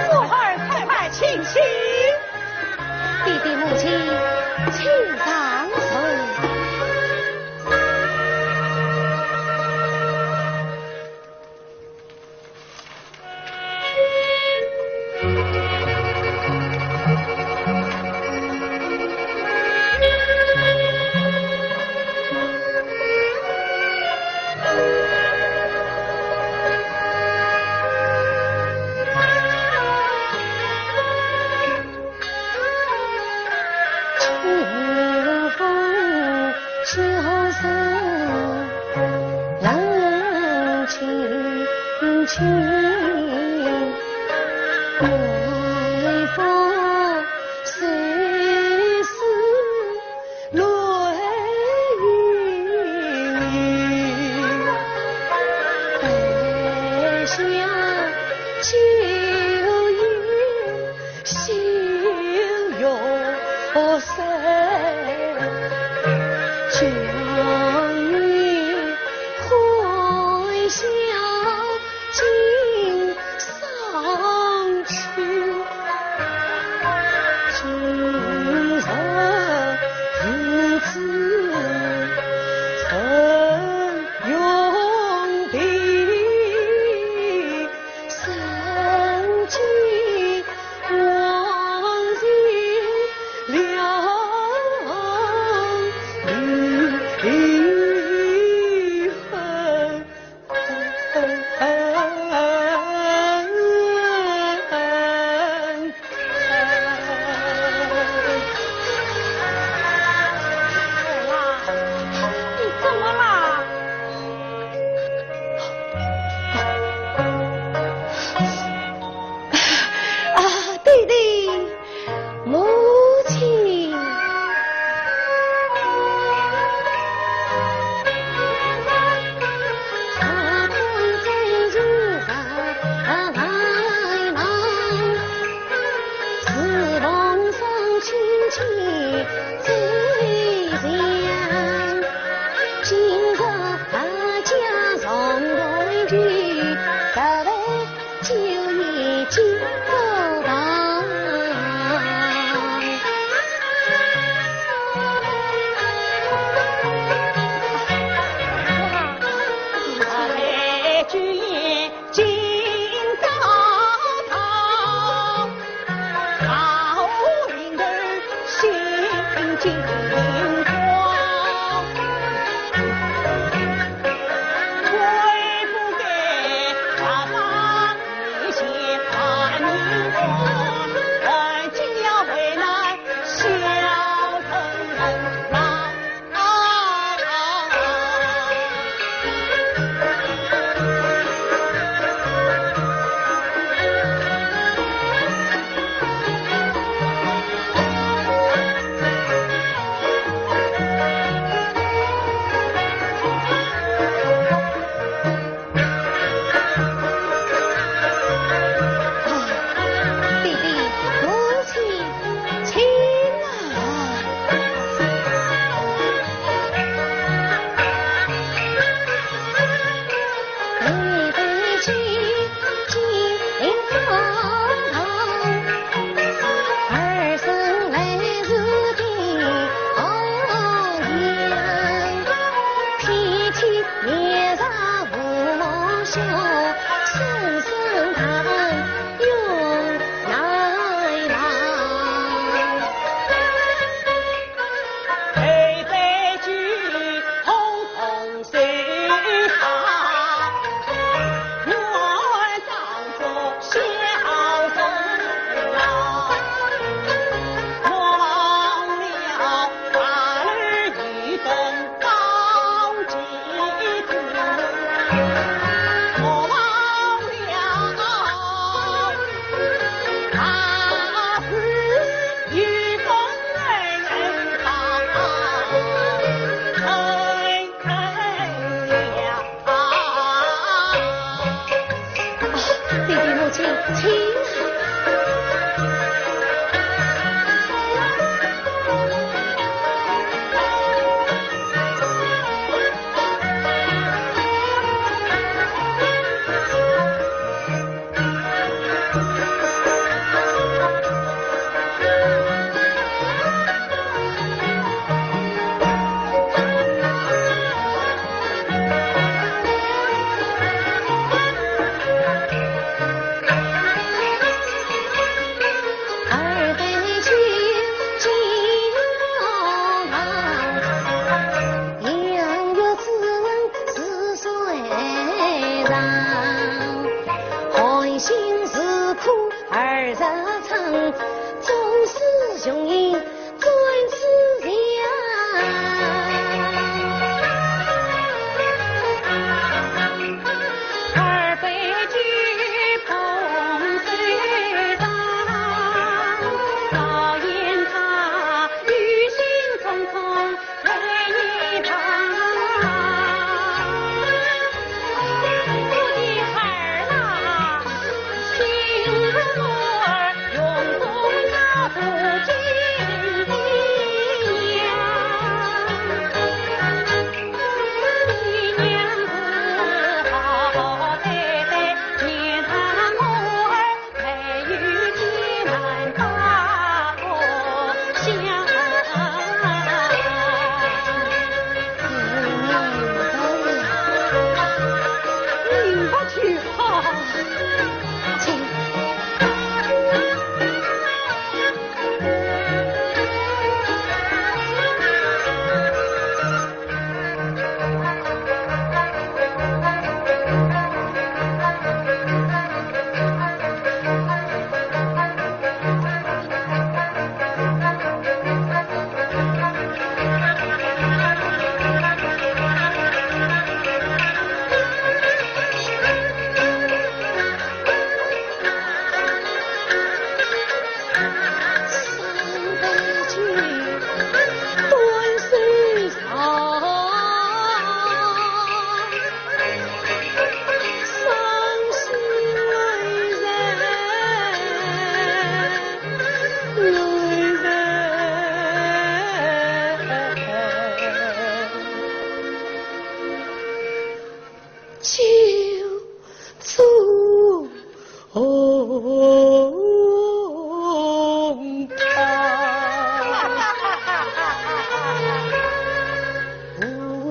我儿快快请起。爹爹母亲，请上座。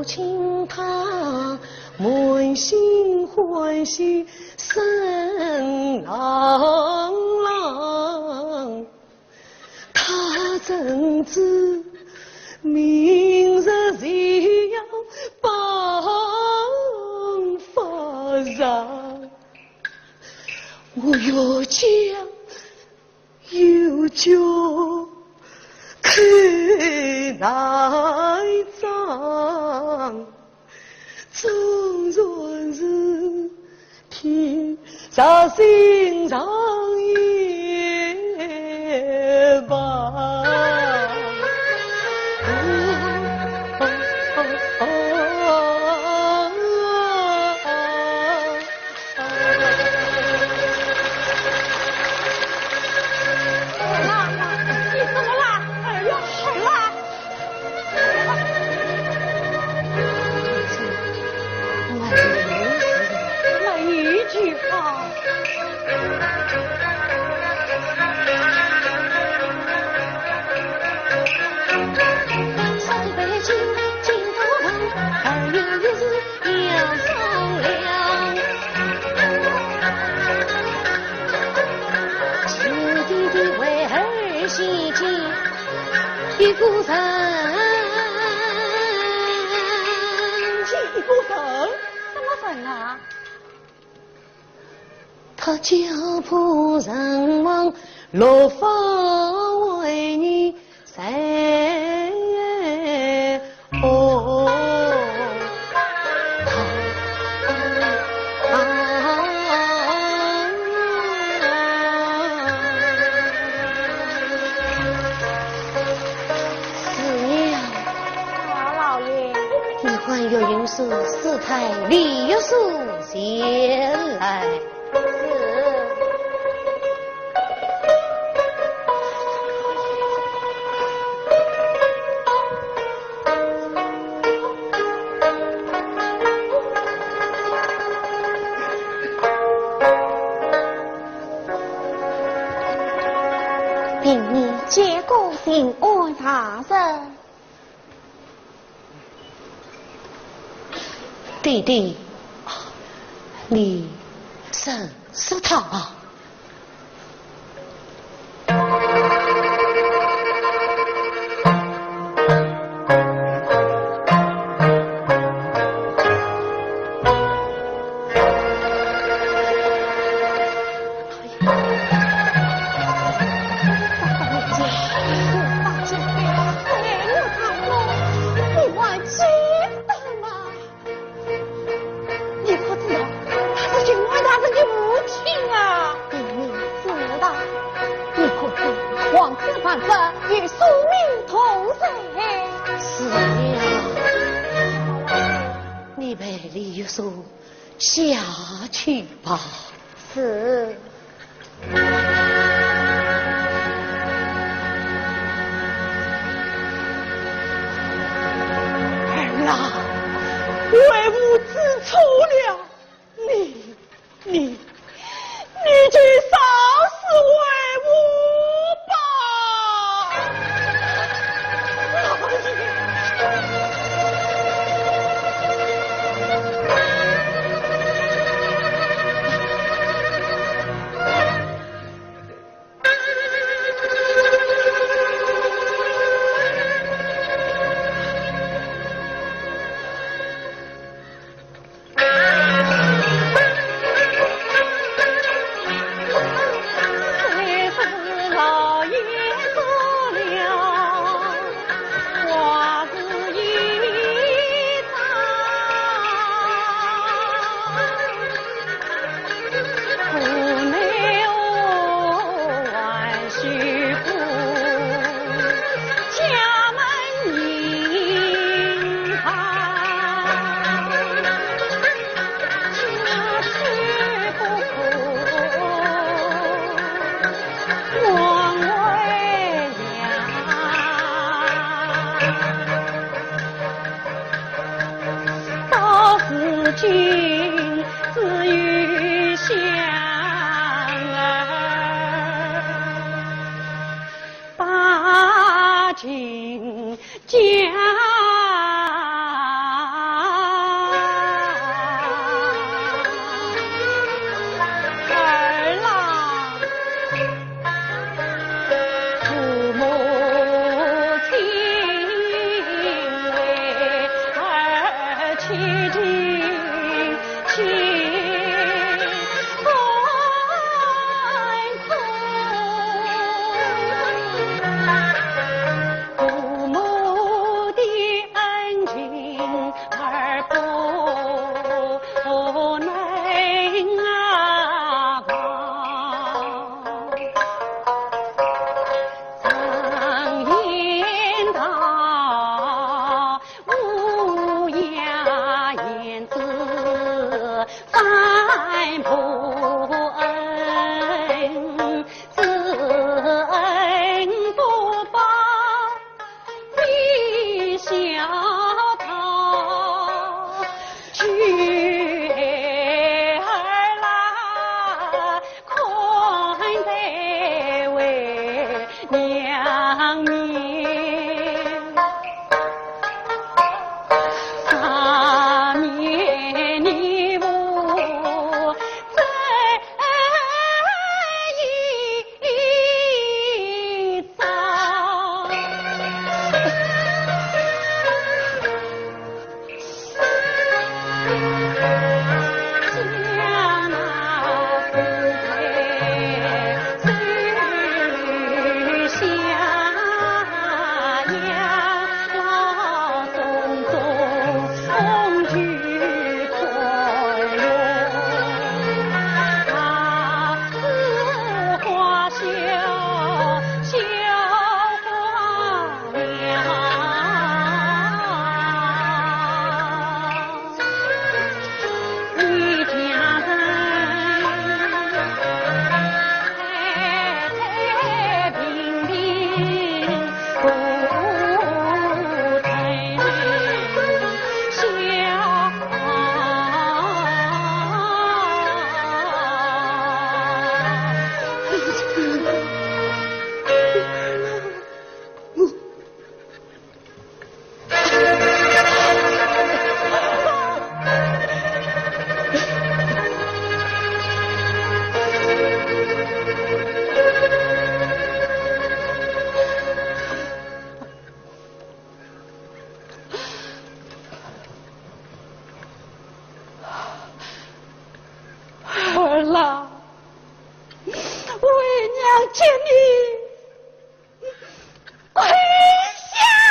请他满心欢喜身朗朗，他怎知明日就要办法场。我越讲 有酒可难当，总算是天煞心肠也罢。 儿啊，你怎么了？儿呀，儿啊！没一句话。 一个人？什么人啊？ 他家破人亡，落发为尼谁？哦，啊，是呀。啊，老爷。你唤岳云舒、舒泰、李玉书前来。 是。禀你，见过巡按大人。 爹爹，你认识他啊？ 你可知道他是巡按大人的父亲啊？禀你知道。你可知皇子犯法与庶民同罪？是呀。你陪李玉书 下去吧。是。儿啊，为父知错了，你，你， 你就饶恕为父吧。老爷。到如今只有香儿把情讲。见你跪下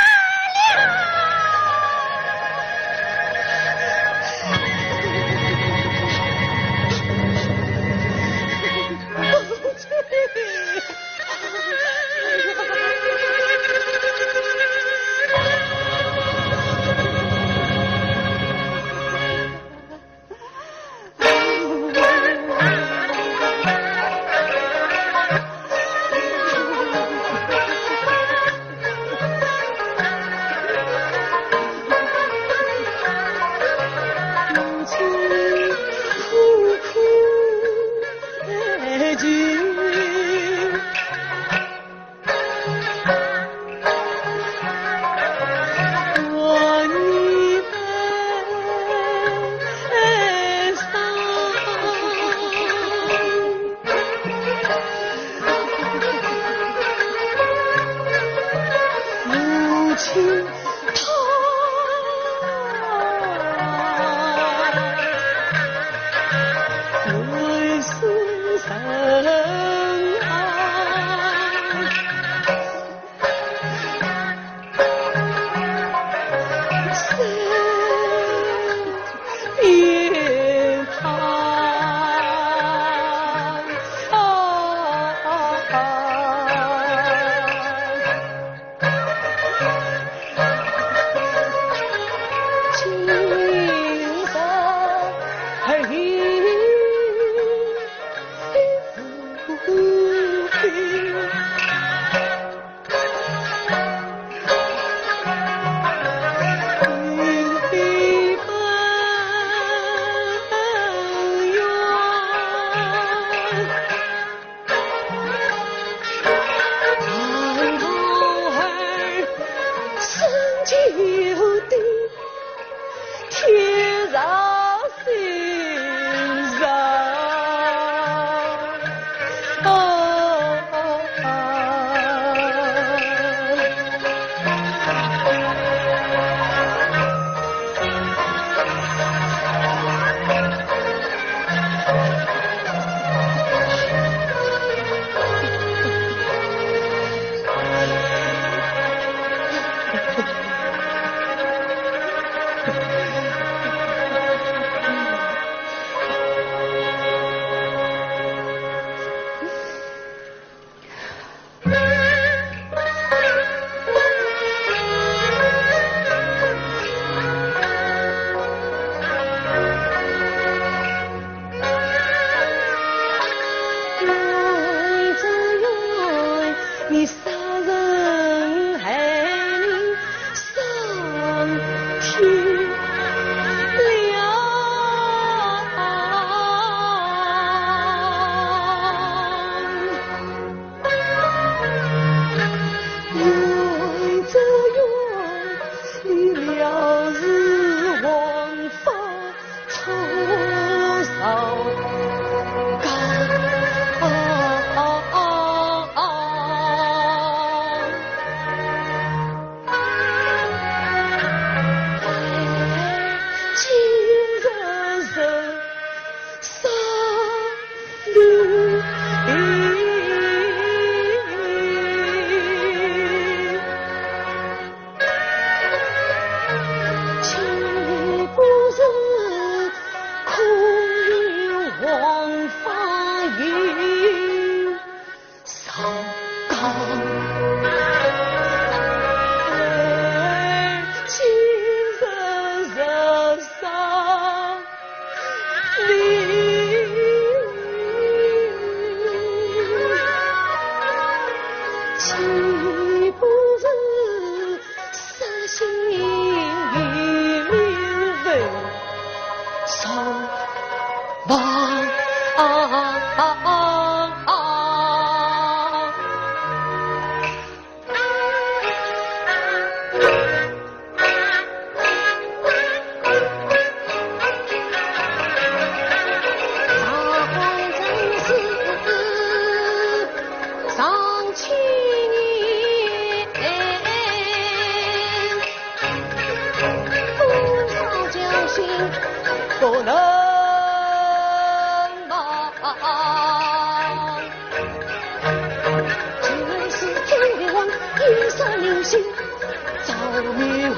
了。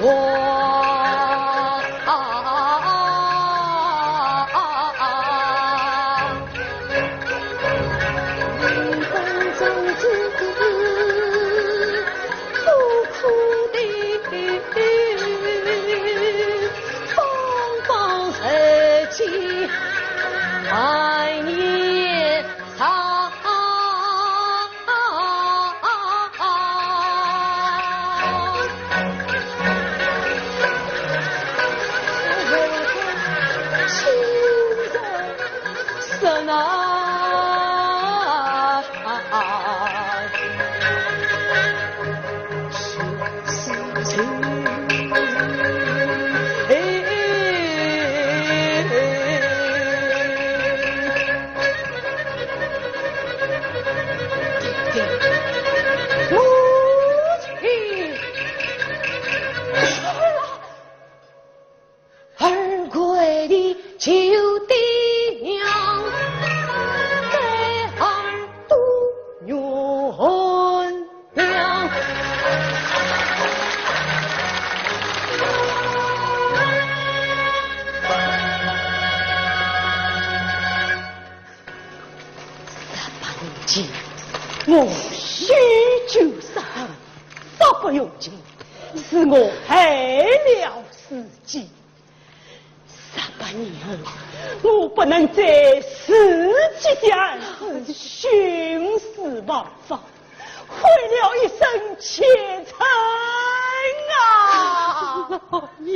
我我许久杀，杀不用情，是我害了自己。十八年后，我不能再自己的儿子徇私枉法， 毁了一生前程啊！老爷。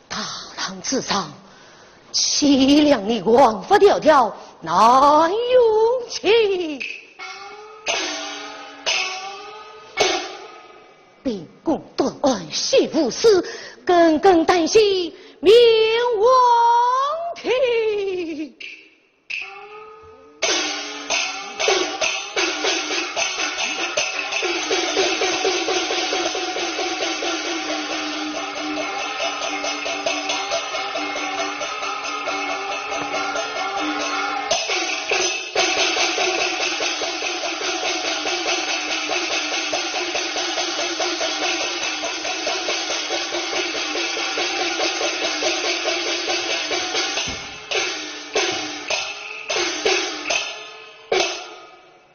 大堂之上，凄凉的王法迢迢难容情。秉公断案，息无私，耿耿旦夕明王庭。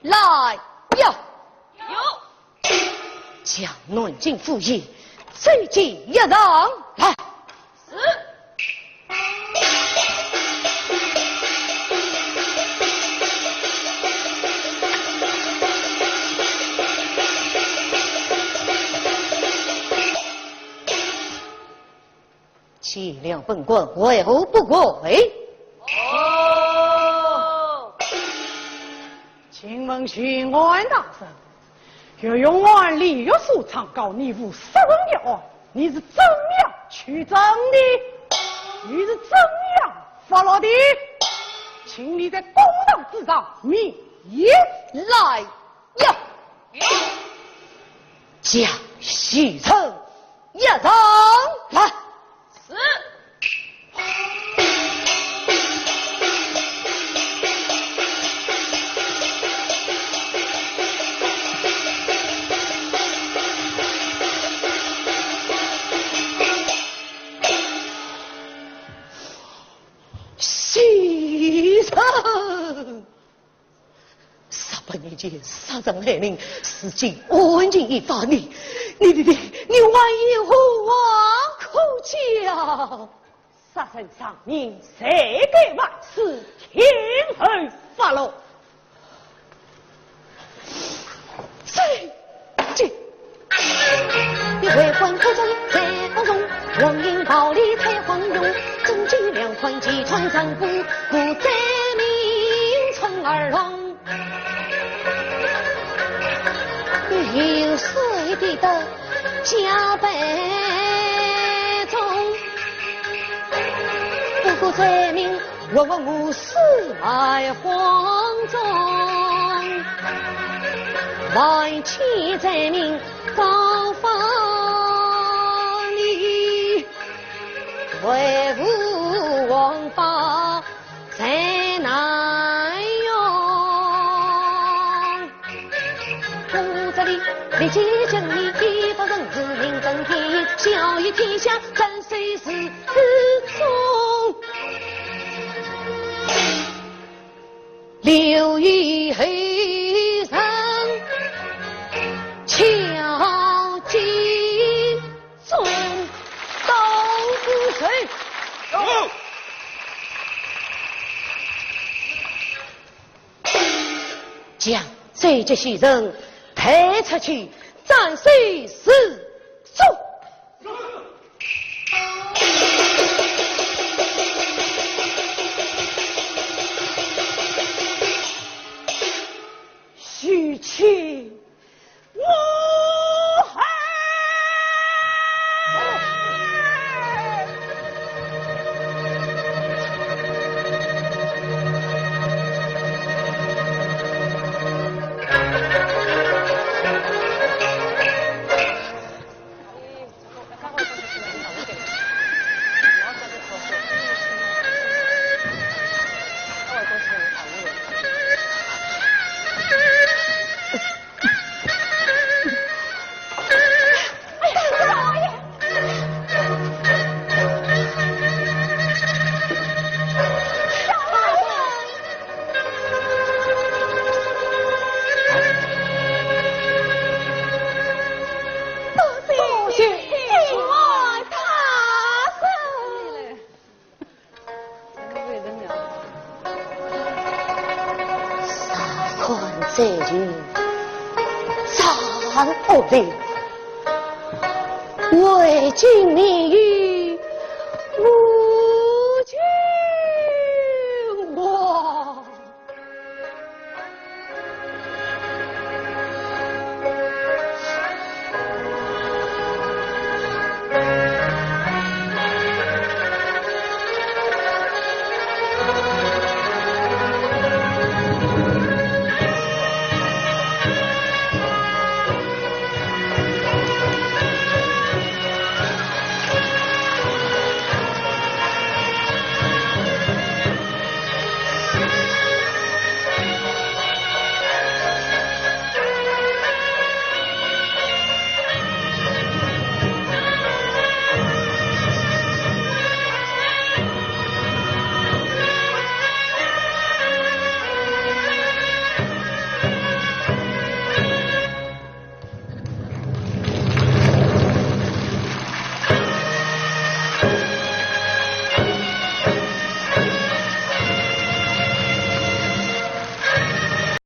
来呀！有。将南京府尹召集一堂来。是。 见了本官，为何不跪？哦。请问巡按大人，岳云安李玉素状告你无杀人一案，你是怎样取证的？你是怎样发落的？请你在公堂之上明言。来呀！将许谌 押上来。是。许谌！ 十八年前杀人害命，如今案情已发，你，你，你，你，你还有何话可讲？杀人偿命，罪该万死，听候发落。这，这， 你为官不忠在宫中，光阴暴利太昏庸，政经两款击穿三顾，故罪名存耳聋。你有谁的家败忠？不顾罪名，我我无私卖荒冢，万千罪名 告发你，为父王法在南阳。我这里立即将你，一不人之名震天下，晓谕天下，斩首示众。 留与后人敲警钟。刀不随。有。将这些人抬出去，斩首示众。 许卿，我恨。谁知张爱玲未经你意，